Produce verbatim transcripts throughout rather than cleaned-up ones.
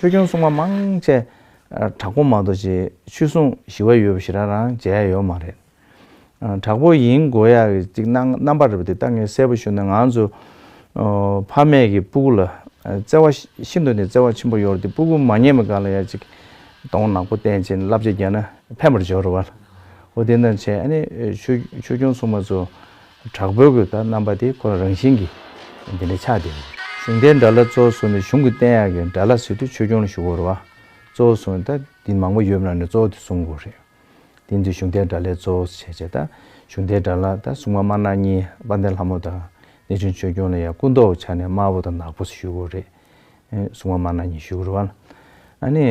ཆོས་སྐྱོང་སྲུང་མ་མང་ཆེ་དྲག་པོ་མ་གཏོགས་ཅིག་ཆོས་སྲུང་ཞི་བ་ཡོད་པ་ཞེ་དྲག་རང་མཇལ་ཡ་ཡོད་མ་རེད། དྲག་པོ་ཡིན་དགོས་ཡ་གི་ཅིག་རྣམ་རྣམ་པ་རེད་པ། དེ་ད་ངས་གསལ་པོ་ཞུ་ན་ང་ཚོ་ཕ་མེས་ཀྱི་སྤུ་གུ་ལ་བརྩེ་བ་ཤིན་ཏུ་ནས་བརྩེ་བ་ཆེན་པོ་ཡོད་རེད་དེ། སྤུ་གུ་མ་ཉན་པའི་སྒང་ལ་ཡ་ཅིག་གདོང་ནག་པོ་བསྟན་བྱས་ནས་བསླབ་བྱ་བརྒྱབ་ན་ཕན་པར་འབྱོར་རེད་བ། འོ་དེ་འདྲ་བྱས་ཨ་ནི་ཆོས་ཆོས་སྐྱོང་སྲུང་མ་ཚོ་དྲག་པོའི་གི་ད་རྣམ་པ་དེ་ཁོ་རང་རང་བཞིན་གྱིས་དེ་འདྲ་ཆགས་བསྡད་ཡོད། གཞུང་འདས་དགྲ་ལྷ་གཙོ་བོ་བཟུང་ནས་གཞུང་གི་བསྟན་ཡག་གི་དགྲ་ལྷ་ཟེར་དུས་ཆོས་སྐྱོང་ལ་ཞུ་དགོས་རེད་བ། གཙོ་བོ་བཟུང་ད་དེ་མང་པོ་ཡོད་པ་ནང་ནས་གཙོ་བོ་དེ་བཟུང་དགོས་རེད། དེ་ཚོ་གཞུང་འདས་དགྲ་ལྷའི་གཙོ་བོ་བྱས་བྱས་ད་གཞུང་འདས་དགྲ་ལྷ་ད་སྲུང་མ་དམར་ནག་གཉིས་དཔལ་ལྡན་ལྷ་མོ་དང་གནས་ཆུང་ཆོས་སྐྱོང་ལ་ཡང་སྐུ་མདོག་ཆ་ནས་དམར་པོ་དང་ནག་པོ་ཞུ་དགོས་རེད། ཨེ་སྲུང་མ་དམར་ནག་གཉིས་ཞུ་དགོས་རེད་བ། ཨ་ནི་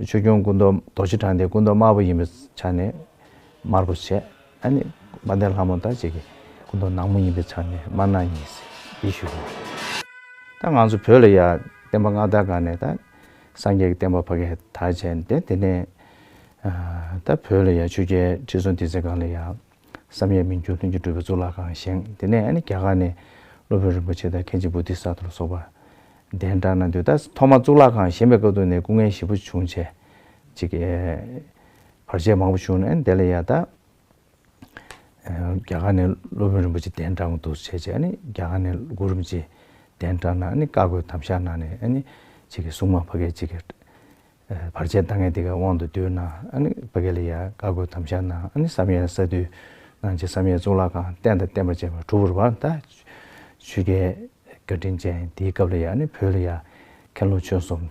ཆོས་སྐྱོང་སྐུ་མདོག་རྡོ་རྗེ་དྲང་དེ་སྐུ་མདོག་དམར་པོ་ཡིན་པའི་ཆ་ནས་དམར་པོ་བྱས། ཨ་ནི་དཔལ་ལྡན་ལྷ་མོ་ད་ཅིག་གི་སྐུ་མདོག་ནག་མོ་ཡིན་པའི་ཆ་ནས་དམར་ནག་གཉིས་ཞུ་དགོས་རེད། ད་ང་ཚོ་བོད་ལ་ཡང་བསྟན་པ་སྔ་དར་སྒང་ནས་ད་སངས་རྒྱས་ཀྱི་བསྟན་པ་ཕ་གིར་དར་བྱས་ཏེ་དེ་ནས་ད་བོད་ལ་ཡང་ཆོས་རྒྱལ་ཁྲི་སྲོང་ལྡེ་བཙན་སྒང་ལ་ཡང་བསམ་ཡས་མི་འགྱུར་ལྷུན་གྱིས་གྲུབ་པའི་གཙུག་ལག་ཁང་བཞེངས། དེ་ནས་ཨ་ནི་རྒྱ་གར་ནས་སློབ་དཔོན་རིན་པོ་ཆེ་དང་མཁན་ཆེན་བོ་དྷི་ས་ཏྭ་ལ་སོགས་པ་གདན་དྲངས་གནང་དུས་ད་ཐོག་མར་གཙུག་ལག་ཁང་བཞེངས་པའི་སྐབས་དུས་ནས་སྐུ་ངལ་ཞེ་པོ་བྱུང་བྱས་ཅིག་བར་ཆད་མང་པོ་བྱུང་ནས་ཨ་ནི་དེ་ལ་ཡང་ད་རྒྱ་གར་ནས་སློབ་དཔོན་རིན་པོ་ཆེ་གདན་དྲངས་འདུག་བྱས་བྱས་ཨ་ནི་རྒྱ་གར་ནས་གུ་རུ་རིན་པོ་ཆེ་གདན་དྲངས་ན་ཨ་ནི་བཀའ་བསྒོས་དམ་བཞག་གནང་ནས་ཨ་ནི་ཅིག་གི་སྲུང་མ་ཕ་གིར་ཅིག་གི་བར་ཆད་བཏང་མཁན་དེ་གའི་དབང་དུ་བསྡུས་ན་ཨ་ནི་ཕ་གི་ལ་ཡ་བཀའ་བསྒོས་དམ་བཞག་གནང་ཨ་ནི་བསམ་ཡས་ས་འདུལ་གནང་བྱས་བསམ་ཡས་གཙུག་ལག་ཁང་རྟེན་དང་བརྟེན་པར་བཅས་པ་གྲུབ་པ་རེད་བ། ད་ཆོས་རྒྱལ་བཀའ་དྲིན་ཅན་དེའི་སྐབས་ལ་ཡ་ཨ་ནི་བོད་ལ་ཡ་མཁན་སློབ་ཆོས་གསུམ་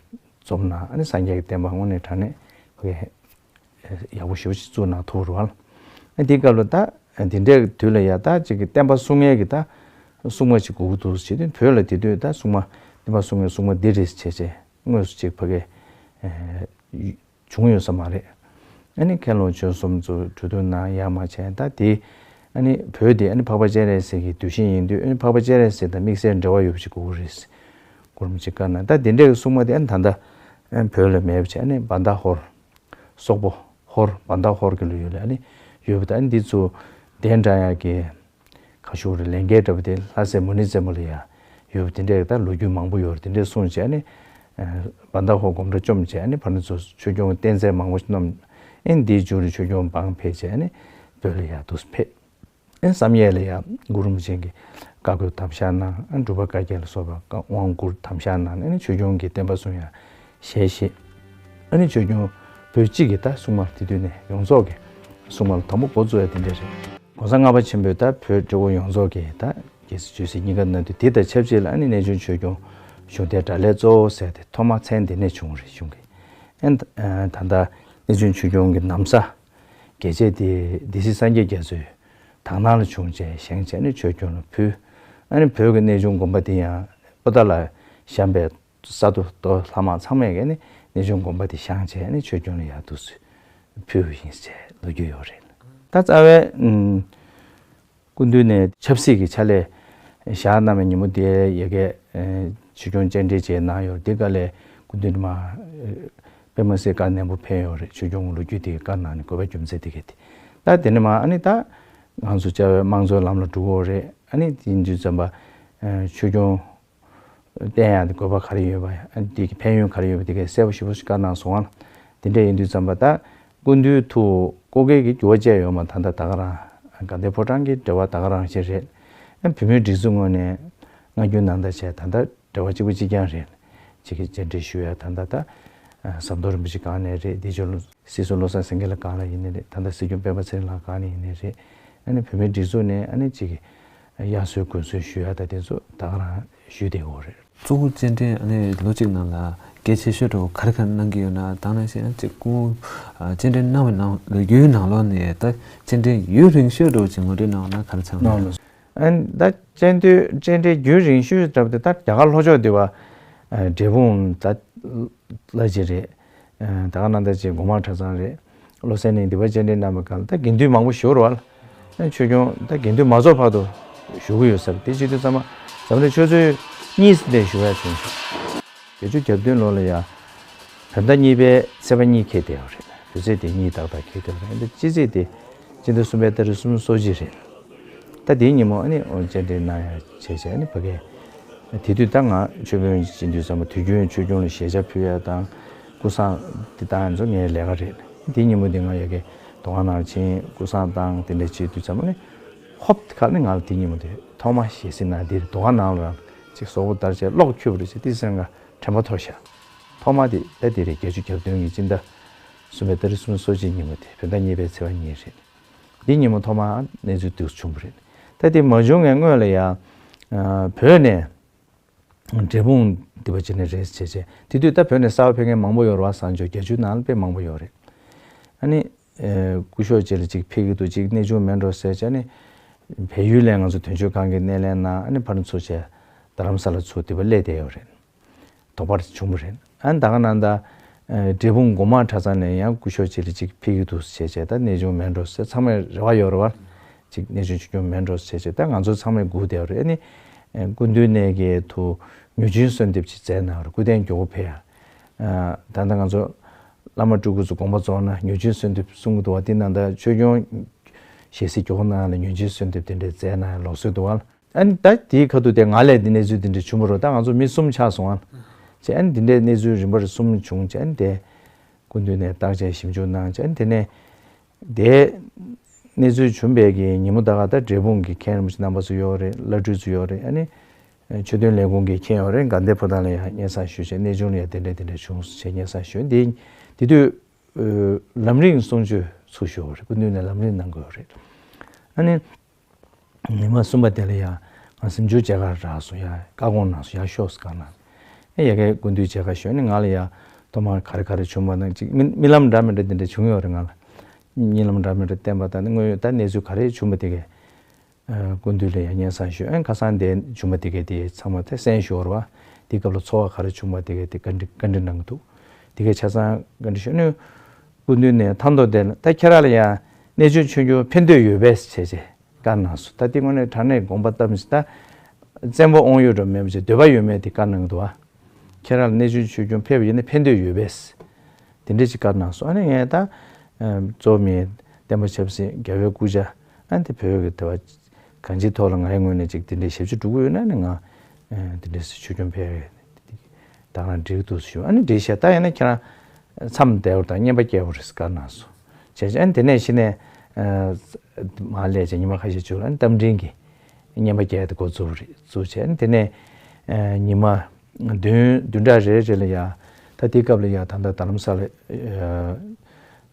འཛོམས་གནང་ཨ་ནི་སངས་རྒྱས་ཀྱི་བསྟན་པ་དངོས་གནས་དྲང་གནས་ཕ་གི་ཡག་པོ་ཞེ་པོ་ཞིག་བཙུགས་གནང་ཐུབ་པ་རེད་བ། ཨ་དེའི་སྐབས་ལ་ད་དེ་འདྲའི་དུས་ལ་ཡ་ད་ཅིག་གི་བསྟན་པ་སྲུང་མཁན་གྱི་ད་སྲུང་མ་ཅིག་དགོས་ཀྱི་འདུག་བྱས་དུས་བོད་ལ་དེ་དུས་ད་སྲུང་མ་བསྟན་པ་སྲུང་མཁན་སྲུང་མ་འདི་རེད་བྱས་བྱས། དངོས་སུ་ཅིག་ཕ་གི་ཨེ་བྱུང་ཡོད་ས་མ་རེད། ཨ་ནི་མཁན་སློབ་ཆོས་གསུམ་ཚོ་གྲོས་བསྡུར་གནང་ཡག་མ་བྱས་ད་དེ་ཨ་ནི་བོད་དེ་ཨ་ནི་འཕགས་པ་སྤྱན་རས་གཟིགས་ཀྱི་གདུལ་ཞིང་ཡིན་དུས་ཨ་ནི་འཕགས་པ་སྤྱན་རས་གཟིགས་དང་དམིགས་བསལ་འབྲེལ་བ་ཡོད་པ་ཅིག་དགོས་ཀྱི་རེད། གུ་རུ་རིན་པོ་ཆེས་བཀའ་གནང་ད་དེ་འདྲའི་གི་སྲུང་མ་དེ་ཨ་ནི་ད་ལྟ་ཨ་ནི་བོད་ལ་མེད་པ་བྱས་ཨ་ནི་བྷ་དྷ་ཧོར་སོག་པོ་ཧོར་བྷ་དྷ་ཧོར་གྱི་ལོ་ཡུལ་ལ་ཨ་ནི་ཡོད་པ་ད་ཨ་ནི་འདི་ཚོ་གདན་དྲངས་ཡག་གི་ག་ཞུ་རེད་ལས་འགན་འདྲ་པོ་དེ་ལྷ་སྲས་མུ་ནེ་རྩེ་མོ་ལ་ཡ་ཡོད་པ་དེ་འདྲའི་ད་ལོ་རྒྱུས་མང་པོ་ཡོད་རེད། དེ་འདྲའི་གསུངས་བྱས་ནས་བྷ་དྷ་ཧོར་སྒོམ་གྲྭ་བཅོམ་བྱས་ནས་ཕར་ནས་ཚུར་ཆོས་སྐྱོང་གི་རྟེན་རྫས་མང་པོ་ཞིག་བསྣམས་ཨེ་འདིའི་མཇུག་རིང་ཆོས་སྐྱོང་འབངས་ཕེབས་བྱས་ནས་བོད་ལ་ཡ་འདུག་སེ་ཕེབས་ཨེ་བསམ་ཡས་ལ་ཡ་གུ་རུ་རིན་པོ་ཆེ་གི་བཀའ་བསྒོས་དམ་བཞག་གནང་ཨེ་འབྲུག་པ་བཀའ་བརྒྱད་ལ་སོགས་པ་དབང་བསྐུར་དམ་བཞག་གནང་ཨེ་ནས་ཆོས་སྐྱོང་གི་བསྟན་པ་སྲུང་ཡ་ཞལ་བཞེས་ཨེ་ནས་ཆོས་སྐྱོང་བོད་སྤྱི་གི་ད་སྲུང་མ་དེ་དུས་ནས་ཡོངས་རྫོགས་ཀྱི་སྲུང་མ་ལ་དང་པོ་འགོ་བཙུགས་ཡ་དེ་འདྲ་རེད། ༸གོང་ས་ལྔ་པ་ཆེན་པོས་ད་བོད་འབྲི་གུང་ཡོངས་རྫོགས་ཀྱི་ད་རྒྱལ་སྲས་ཆོས་སྲིད་གཉིས་ཀ་གནང་དུས་དེ་དང་ཆབས་ཅིག་ལ་ཨ་ནི་གནས་ཆུང་ཆོས་སྐྱོང་གཞུང་འདས་དགྲ་ལྷའི་གཙོ་བོ་ཟེར་ཏེ་ཐོག་མ་མཚན་དེ་ནས་བྱུང་བ་རེད་གཞུང་གི། ཨ་ནི་ད་ལྟ་གནས་ཆུང་ཆོས་སྐྱོང་གི་ན་བཟའ་རྒྱལ་ཆས་དེ་སྡེ་སྲིད་སངས་རྒྱས་རྒྱ་མཚོའི་དག་སྣང་ལ་བྱུང་བྱས་བཞེངས་བྱས་ནས་ཆོས་སྐྱོང་ལ་ཕུལ། ཨ་ནི་བོད་ཀྱི་གནས་ཆུང་དགོན་པ་དེ་ཡང་པོ་ཏཱ་ལ་བཞེངས་པའི་ས་རྡོ་རྡོ་ལྷ་དམག་ཚང་མས་ཀྱི་ནི་གནས་ཆུང་དགོན་པ་དེ་བཞེངས་བྱས་ནས་ཆོས་སྐྱོང་ལ་ཡར་འདུག་སེ་ཕུལ་བ་ཡིན་ཟེར་ལོ་རྒྱུས་ཡོད་རེད། ད་རྩ་བའི་ཨུམ་སྐུ་མདུན་ནས་ཆབ་སྲིད་ཀྱི་ཕྱག་ལས་བཞག་གནང་བའི་ཉིན་མོ་དེ་ཡ་གི་ཨེ་ཆོས་སྐྱོང་སྤྱན་འདྲེན་བཅས་གནང་ཡོད་རེད། དེ་ག་ལས་སྐུ་མདུན་མ་ཨེ་དཔེ་མ་སྲིད་བཀའ་ནན་པོ་ཕེབས་ཡོད་རེད། ཆོས་སྐྱོང་ལོ་རྒྱུས་དེ་བཀའ་གནང་ནས་དགོས་པ་རྒྱུ་མཚན་དེ་ག་དེ་ད་དེ་ནས་མ་ཨ་ནི་ད་ང་ཚོ་བཅའ་བའི་དམངས་གཙོའི་ལམ་ལ་འགྲོ་གི་ཡོད་རེད། ཨ་ནི་དེ་ཡིན་དུས་ཙམ་པ་ཨེ་ཆོས་སྐྱོང་བསྟེན་ཡག་དེ་དགོས་པ་ག་རེ་ཡོད་པ་ཨ་ནི་དེ་གི་ཕན་ཡོན་ག་རེ་ཡོད་པ་དེ་གའི་གསལ་པོ་ཞེ་པོ་ཞིག་བཀའ་གནང་སོང་ང་། དེ་འདྲ་ཡིན་དུས་ཙམ་པ་ད་སྐུ་མདུན་ཐུགས་སྐུ་སྒེར་གྱི་འགྱུར་བ་བཅས་ཡོད་མ་ད་ལྟ་ད་ག་རང་དགའ་ལྡན་ཕོ་བྲང་གི་འབྲེལ་བ་ད་ག་རང་ཞིག་རེད། ཨ་བོད་མིའི་སྒྲིག་འཛུགས་ངོས་ནས་སྔ་འགྱུར་ནང་ལྟར་བྱས་ད་ལྟ་འབྲེལ་བ་གཅིག་པ་གཅིག་རྐྱང་རེད། གཅིག་གི་བཅར་འདྲི་ཞུ་ཡ་ད་ལྟ་ད་ཟམ་གདོང་རིན་པོ་ཆེ་སྒང་ནས་རེད། དེ་ཕྱོགས་སྲིད་ཟུར་བློ་བཟང་སེང་གེ་ལགས་སྒང་ལ་ཡིན་ནའི་རེད། ད་ལྟ་སྲིད་སྐྱོང་སྤེན་པ་ཚེ་རིང་ལགས་སྒང་ནས་ཡིན་ནའི་རེད། ཨ་ནི་བོད་མིའི་སྒྲིག་འཛུགས་ནས་ཨ་ནི་གཅིག་གི་དབྱར་གསོལ་དགུན་གསོལ་ཞུ་ཡ་ད་དེ་ཚོ་ད་ག་རང་ཞུས་བསྡད་ཡོད་རེད། གཙོ་བོ་སྤྱན་འདྲེན་ཨ་ནི་ལོ་གཅིག་ནང་ལ་གལ་ཆེ་ཤོས་འདྲ་བོ་ག་རེ་ག་གནང་གི་ཡོད་ན་ད་ནང་བཞིན་གཅིག་སྐུ་ཨ་སྤྱན་འདྲེན་གནང་བའི་ནང་ལོ་རྒྱུས་ནང་ལོགས་ནས་ད་སྤྱན་འདྲེན་ཡུན་རིང་ཤོས་འདྲ་བོ་ཅིག་ངོ་སྤྲོད་གནང་བ་ན་ག་རེ་ཆགས་ན། ཨ་ནི་ད་སྤྱན་འདྲེན་སྤྱན་འདྲེན་རྒྱུན་རིང་ཤོས་འདྲ་བོ་དེ་ད་རྒྱ་གར་ལྷོ་ཕྱོགས་འདི་བ་འབྲས་སྤུངས་ད་ལ་ཅིག་རེད། ད་ག་ནང་ད་ཅིག་སྒོ་མང་གྲྭ་ཚང་རེད། བློ་གསལ་གླིང་འདི་བ་སྤྱན་འདྲེན་གནང་བའི་སྐབས་ལ་ད་དགེ་འདུན་མང་པོ་བཞུགས་རེད་བ། ཆོས་སྐྱོང་ད་དགེ་འདུན་མ་རྫོགས་བར་དུ་བཞུགས་ཀྱི་ཡོད་ས་རེད། དེ་བྱེད་དུས་ཚང་མ་འཛམ་གླིང་ཆོས་མཛོད་གཉིས་ནས་བཞུགས་ཡ་བྱུང་སོང་། བརྒྱད་ཅུ་གྱ་བདུན་ལོ་ལ་ཡ་བོད་ཟླ་གཉིས་པའི་ཚེས་པ་གཉིས་འཁེལ་བསྡད་ཡོད་རེད། བོད་ཚེས་དེ་གཉིས་ཏག་ཏག་འཁེལ་བསྡད་ཡོད་རེད། འདི་སྤྱི་ཚེས་དེ་སྤྱི་ཟླ་གསུམ་པའི་ཏ་རིག་སུམ་ཅུ་སོ་གཅིག་རེད། ད་དེའི་ཉིན་མོ་ཨ་ནི་ཨོ་སྤྱན་འདྲེན་གནང་ཡ་བྱས་བྱས་ཨ་ནི་ཕ་གིའི་ དེ་དུས་ད་ང་ཆོས་དཔོན་ཅིག་དུས་ཙམ་པ་དུས་རྒྱུན་ཆོས་སྐྱོང་ལ་ཞལ་ཆ་ཕུལ་ཡ་དང་ཀུན་བཟང་འདི་བཏང་ཡ་ཚོ་ངའི་ལས་ཀ་རེད། དེ་ཉིན་མོ་འདི་ང་ཡ་གི་དོ་སྣང་ནང་ཕྱིན་ཀུན་བཟང་བཏང་དེ་འདྲ་བྱེད་དུས་ཙམ་པ་ནི་ཧོབ་ཁ་ནི་ང་ལ་དེ་ཉིན་མོ་དེ་ཐོག་མ་ཞལ་གཟིགས་ན་འདིར་དོ་སྣང་ལ་ཅིག་ཟོག་པོ་ལྟར་བྱས་གློག་འཁྱུག་པ་རེད་ཅེས་ཏི་སེང་ག་དྲན་པ་ཐོར་ཤག་ཐོག་མ་དེ་ད་དེ་རེད། བརྒྱད་ཅུ་གྱ་བདུན་གྱི་སྤྱི་ཟླ་གསུམ་པའི་ཏ་རིག་སུམ་ཅུ་སོ་གཅིག་ཉིན་མོ་དེ་བོད་ཟླ་གཉིས་པའི་ཚེས་པ་གཉིས་རེད། འདི་ཉིན་མོ་ཐོག་མ་གནས་ཚུལ་འདི་བྱུང་བ་རེད། ད་དེ་མ་བྱུང་བའི་སྔོན་ལ་ཡང་བོད་ནས་འབྲས་སྤུངས་འདི་པ་ཅིག་ནས་རེད་བྱས་བྱས་དེ་དུས་ད་བོད་ནས་གསར་པ་ཕེབས་མཁན་མང་པོ་ཡོད་རེད་བ། བཟང་སྤྱོད་བརྒྱད་ཅུ་ནང་ལ་དཔེ་མང་པོ་ཡོད་རེད། ཨ་ནི་སྐུ་ཞབས་ཅིག་ལ་ཅིག་ཕེབས་ཀྱི་འདུག་ཅིག་གནས་ཆུང་མེད་འགྲོ་ཟེར་བྱས་ནི་བལ་ཡུལ་ལ་ང་ཚོ་དོན་གཅོད་ཁང་གི་སྣེ་ལེན་གནང་། ཨ་ནི་ཕར་ཚུར་བྱས་རྡ་རམ་ས་ལ་ཚུར་འདི་པ་སླེབས་བསྡད་ཡོད་རེད། དོགས་པ་བྱུང་བ་རེད། ཨ་ནི་ད་ག་ནང་ད་འབྲས་སྤུངས་སྒོ་མང་གྲྭ་ཚང་ནས་ཡང་སྐུ་ཞབས་ཅིག་ལ་ཅིག་ཕེབས་ཀྱི་འདུག་བྱས་བྱས་ད་གནས་ཆུང་མེད་འགྲོ་ཟེར་ཚང་མས་རེ་བ་ཡོད་རེད་བ། ཅིག་གནས་ཆུང་ཆུང་ཆུང་མེད་འགྲོ་བྱས་བྱས་ད་ང་ཚོ་ཚང་མས་སྒུག་བསྡད་ཡོད་རེད། ཨ་ནི་སྐུ་མདུན་ནས་ཀྱི་ཐུགས་མྱུར་ཆེན་གསོལ་འདེབས་ཅིག་མཛད་གནང་བ་རེད། སྐུ་རྟེན་མགྱོགས་པོ་ཕེབས་ཡ། ད་ལྟ་ང་ཚོ་བླ་མ་སྤྲུལ་སྐུ་ཚོ་དགོངས་པ་རྫོགས་ན་མྱུར་ཆེན་གསོལ་འདེབས་གསུང་གི་འདུག་བ། དེ་ནང་ད་ཆོས་སྐྱོང་ཞལ་གཟིགས་མགྱོགས་པོ་གནང་ཡ་ལ་མྱུར་ཆེན་གསོལ་འདེབས་དེ་འདྲས་མཛད་གནང་ཡ་ལུགས་སྲོལ་འདུག་བ། ཨ་ནི་ད་དེའི་ཁ་ཐུག་དེ་ང་ལས་དེ་གནས་ཚུལ་དེ་འདྲ་བྱུང་བ་རེད། ད་ང་ཚོ་མི་གསུམ་ཆགས་སོང་ཨ། བྱས་ཨ་ནི་དེ་འདྲའི་གནས་ཚུལ་རིམ་པར་གསུམ་བྱུང་བྱས་ཨ་ནི་དེ་སྐུ་མདུན་ནས་བརྟག་དཔྱད་ཞིབ་འཇུག་གནང་བྱས་ཨ་ནི་དེ་ནས་དེ་གནས་ཚུལ་བྱུང་བའི་གི་ཉིན་མོ་ད་ག་ད་འབྲས་སྤུངས་ཀྱི་མཁན་རིན་པོ་ཆེ་རྣམ་པ་ཚོ་ཡོད་རེད། བླ་སྤྲུལ་ཚོ་ཡོད་རེད། ཨ་ནི་ཆོས་དོན་ལས་ཁུངས་ཀྱི་མཁན་ཡོད་རེད། དགའ་ལྡན་ཕོ་བྲང་ལ་ཡང་སྙན་སེང་ཞུས་བྱས་གནས་ཆུང་ལ་ཡང་དེ་འདྲ་དེ་འདྲ་བྱུང་ཟེར་བྱས་སྙན་སེང་ཞུས། དེ་དེ་དུས་ལམ་རིམ་གསུང་ཆོས་ཚུགས་ཞུས་པ་རེད། སྐུ་མདུན་ནས་ལམ་རིམ་གནང་དགོས་རེད། ཨ་ནི། ཉི་མ་གསུམ་པ་དེ་ལ་ཡང་ང་གཟིམ་ཆུང་མཇལ་ཁར་རག་སོང་། ཡ་བཀའ་དགོངས་གནང་སོང་། ཡར་ཤོག་ཟེར་བཀའ་གནང་། ཨེ་ཡ་གིའི་སྐུ་མདུན་མཇལ་ཁ་ཞུས་ནས་ང་ལ་ཡ་ཐོག་མར་ག་རེ་ག་རེ་བྱུང་བ་དང་ཅིག་རྨི་རྨི་ལམ་འདྲ་མི་འདྲ་དེ་འདྲ་བྱུང་ཡོད་རེད། ང་ལ་རྨི་ལམ་འདྲ་མི་འདྲ་བསྟན་པ་དང་དངོས་ཡོད་ད་གནས་ཚུལ་ག་རེ་བྱུང་བ་དེ་གའི་སྐུ་མདུན་ལ་ཡ་སྙན་སེང་ཞུས། ཨེ་ཁ་སང་དེ་བྱུང་བ་དེ་གའི་དེ་ཚང་མ་དེ་གསན་ཞུས་པ་རེད་བ། དེ་སྐབས་ལ་ཚོར་བ་ག་རེ་བྱུང་བ་དེ་གའི་དེ་བཀའ་འདྲི་བཀའ་འདྲི་གནང་གི་འདུག་དེ་གའི་ཆ་ཚང་བཀའ་འདྲི་ཞུས་ནས་སྐུ་མདུན་ནས་ཐང་ཐོག་དེ་ལ་ད་ཁྱེད་རང་ལ་ཡ་གནས་ཆུང་ཆོས་སྐྱོང་ཕན་འདོད་ཡོད་པས་བྱས་བྱས། བཀའ་གནང་སོང་། ད་དེ་དངོས་གནས་དྲང་གནས་དགོངས་པ་བཏབ་མི་ཤེས། ད་བཙན་པོ་དབང་ཡོད་འགྲོ་མེད་པ་བྱས་འདོད་པ་ཡོད་མེད་དེ་བཀའ་གནང་གི་འདུག་ཨ། ཁྱེད་རང་ལ་གནས་ཆུང་ཆོས་སྐྱོང་ཕེབས་པ་ཡིན་ན་ཕན་འདོད་ཡོད་པས། དེ་འདྲས་ཅིག་བཀའ་གནང་སོང་། ཨ་ནི་ངས་ད་གཙོ་བོ་མི་བསྟན་པ་ཆབ་སྲིད་རྒྱལ་བའི་སྐུ་ཕྱྭ་ཨ་ནི་དེ་བོད་ཀྱི་དེ་བ་གང་ཅིའི་ཐོག་ལ་ངའི་ངོས་ནས་ཅིག་དེ་འདྲས་ཞབས་ཕྱི་སྒྲུབ་ཀྱི་ཡོད་ན་ནི་ང་དེ་འདྲས་ཆོས་སྐྱོང་ཕེབས། ད་ག་རང་འགྲིག་འདུག་ཞུ། ཨ་ནི་འགྲིག་ཤག་ད་ཡིན་ན་ཁྱེད་རང་མཚམས་བསྡད་པ་དང་བསྙེན་པ་སྐྱེལ་བ་རེད་ཟེར་བཀའ་གནང་སོང་། བྱས་བྱས་ཨ་ནི་དེ་ནས་གཞི་ནས་མར་སླེབས་བྱས་ཉི་མ་ཁ་ཤས་བྱུང་ལ་ཨ་ནི་རྟ་མགྲིན་གྱི་བསྙེན་པ་སྐྱེལ་དེ་འགོ་བཙུགས་རེད། བཙུགས་བྱས་ཨ་ནི་དེ་ནས་ཉི་མ་བདུན་བདུན་ཕྲག་རེ་རེ་ལ་ཡ་ད་དེ་སྐབས་ལ་ཡ་ད་ལྟ་རྡ་རམ་ས་ལ་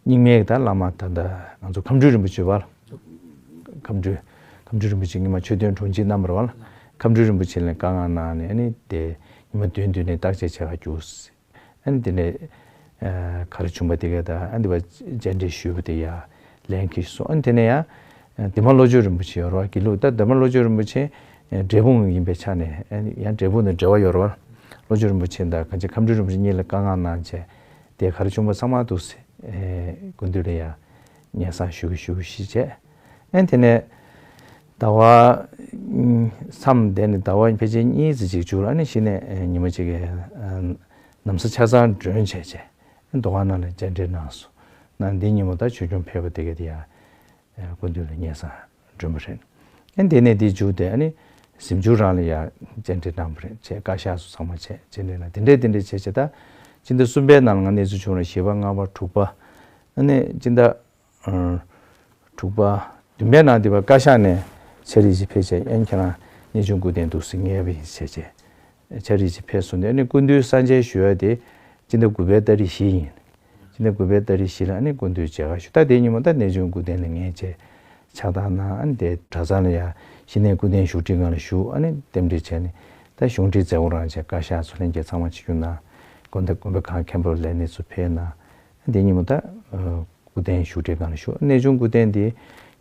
རྙིང་མའི་ད་བླ་མ་ད་ལྟ་ང་ཚོ་ཁམས་སྤྲུལ་རིན་པོ་ཆེ་བ། ཁམས་སྤྲུལ། ཁམས་སྤྲུལ་རིན་པོ་ཆེ་སྔོན་མ་མཆོད་རྟེན་དྲུང་ཆེ་གནང་བ་རེད་བ། ཁམས་སྤྲུལ་རིན་པོ་ཆེ་ལ་བཀའ་མངགས་གནང་ནས་ཨ་ནི་དེ་ཉི་མ་བདུན་བདུན་ནས་བརྟག་དཔྱད་བྱེད་ག་རྒྱུགས། ཨ་ནི་དེ་ནས་ག་རེ་བྱུང་བ་དེ་ག་ད་ཨ་ནི་བ་བཅར་འདྲི་ཞུས་པ་དེ་ཡ་ལན་ཁྱེར་སོང་། ཨ་ནི་དེ་ནས་ཡ་འདན་མ་བློ་ཆོས་རིན་པོ་ཆེ་ཡོད་རེད་བ། དགེ་ལུགས་ད་འདན་མ་བློ་ཆོས་རིན་པོ་ཆེ་འབྲས་སྤུངས་ཡིན་པའི་ཆ་ནས་ཨ་ནི་ཡང་འབྲས་སྤུངས་དང་འབྲེལ་བ་ཡོད་རེད་བ། བློ་ཆོས་རིན་པོ་ཆེ་དང་གང་ཅི་ཁམས་སྤྲུལ་རིན་པོ་ཆེ་གཉིས་ལ་བཀའ་མངགས་གནང་བྱས་དེ་ག་རེ་བྱུང་བ་ཚང་མ་འདུག་སེ། སྐུ་མདུན་ལ་ཡ་སྙན་སེང་ཞུ་གི་ཞུ་གི་ཞིག་བྱས། ཨ་ནི་དེ་ནས་ཟླ་བ་མཚམས་དེ་ནས་ཟླ་བ་ཕལ་ཆེར་གཉིས་ཙམ་ཅིག་བྱུང་ལ་ཨ་ནི་གཞི་ནས་ཉི་མ་གཅིག་གི་ན་བཟའ་ཆ་ཚང་སྒྲོན་བྱས་བྱས་འདུ་ཁང་ནང་ལ་བཅར་འདྲི་གནང་སོང་། ན་འདི་ཉིན་མོ་ད་ཆོས་སྐྱོང་ཕེབས་པ་དེ་ག་དེ་ཡ་སྐུ་མདུན་ལ་སྙན་སེང་སྒྲོན་པ་རེད། ཨ་ནི་དེ་ནས་དེ་མཇུག་དེ་ཨ་ནི་གཟིམ་ཆུང་རང་ལ་ཡ་བཅར་འདྲི་གནང་བ་རེད། བྱས་བཀའ་ཤག་སོགས་ཚང་མ་བྱས་བཅར་འདྲི་གནང་དེ་འདྲས་དེ་འདྲས་བྱས་བྱས་ད་སྤྱི་ཟླ་གསུམ་པའི་ནང་ལ་ང་གནས་ཚུལ་བྱུང་ལ་བཞི་པ་ལྔ་པ་དྲུག་པ་ཨ་ནི་སྤྱི་ཟླ་དྲུག་པ་བདུན་པའི་ནང་དེ་བ་བཀའ་ཤག་ནས་ཕྱག་བྲིས་ཅིག་ཕེབས་བྱས་ཨ་ནི་ཁྱེད་རང་གནས་ཆུང་སྐུ་རྟེན་འདུག་སེ་ངེས་པ་ཡིན་བྱས་བྱས། ཕྱག་བྲིས་ཅིག་ཕེབས་སོང་སྟེ་ཨ་ནི་སྐུ་མདུན་གསང་མཇལ་ཞུ་ཡ་དེ་སྤྱི་ཟླ་དགུ་པའི་ཏ་རིག་བཞི་ཡིན། སྤྱི་ཟླ་དགུ་པའི་ཏ་རིག་བཞི་ལ་ཨ་ནི་སྐུ་མདུན་མཇལ་ཁ་ཞུ། ད་དེ་ཉིན་མོ་ད་གནས་ཆུང་སྐུ་རྟེན་ལ་ངས་བྱས་ཕྱག་བཏང་གནང་། ཨ་ནི་དེ་གྲྭ་ཚང་ལ་ཡ་གཞི་ནས་སྐུ་རྟེན་བཞུགས་ཁྲི་སྒང་ལ་བཞུགས། ཨ་ནི་རྟེན་འབྲེལ་བྱས་ནས་ད་གཞུང་འབྲེལ་མཛད་སྒོ་རང་བྱས་བཀའ་ཤག་ཚོ་ལྷན་རྒྱས་ཚང་མ་ཆིབས་བསྒྱུར་གནང་། དགོན་སྡེ་དགོན་པའི་ཁང་མཁན་པོ་ལས་སྣེ་ཚོ་ཕེབས་གནང་། ཨ་ནི་དེ་ཉིན་མོ་ད། སྐུ་རྟེན་བཞུགས་ཁྲིའི་སྒང་ལ་བཞུགས། གནས་ཆུང་སྐུ་རྟེན་འདི་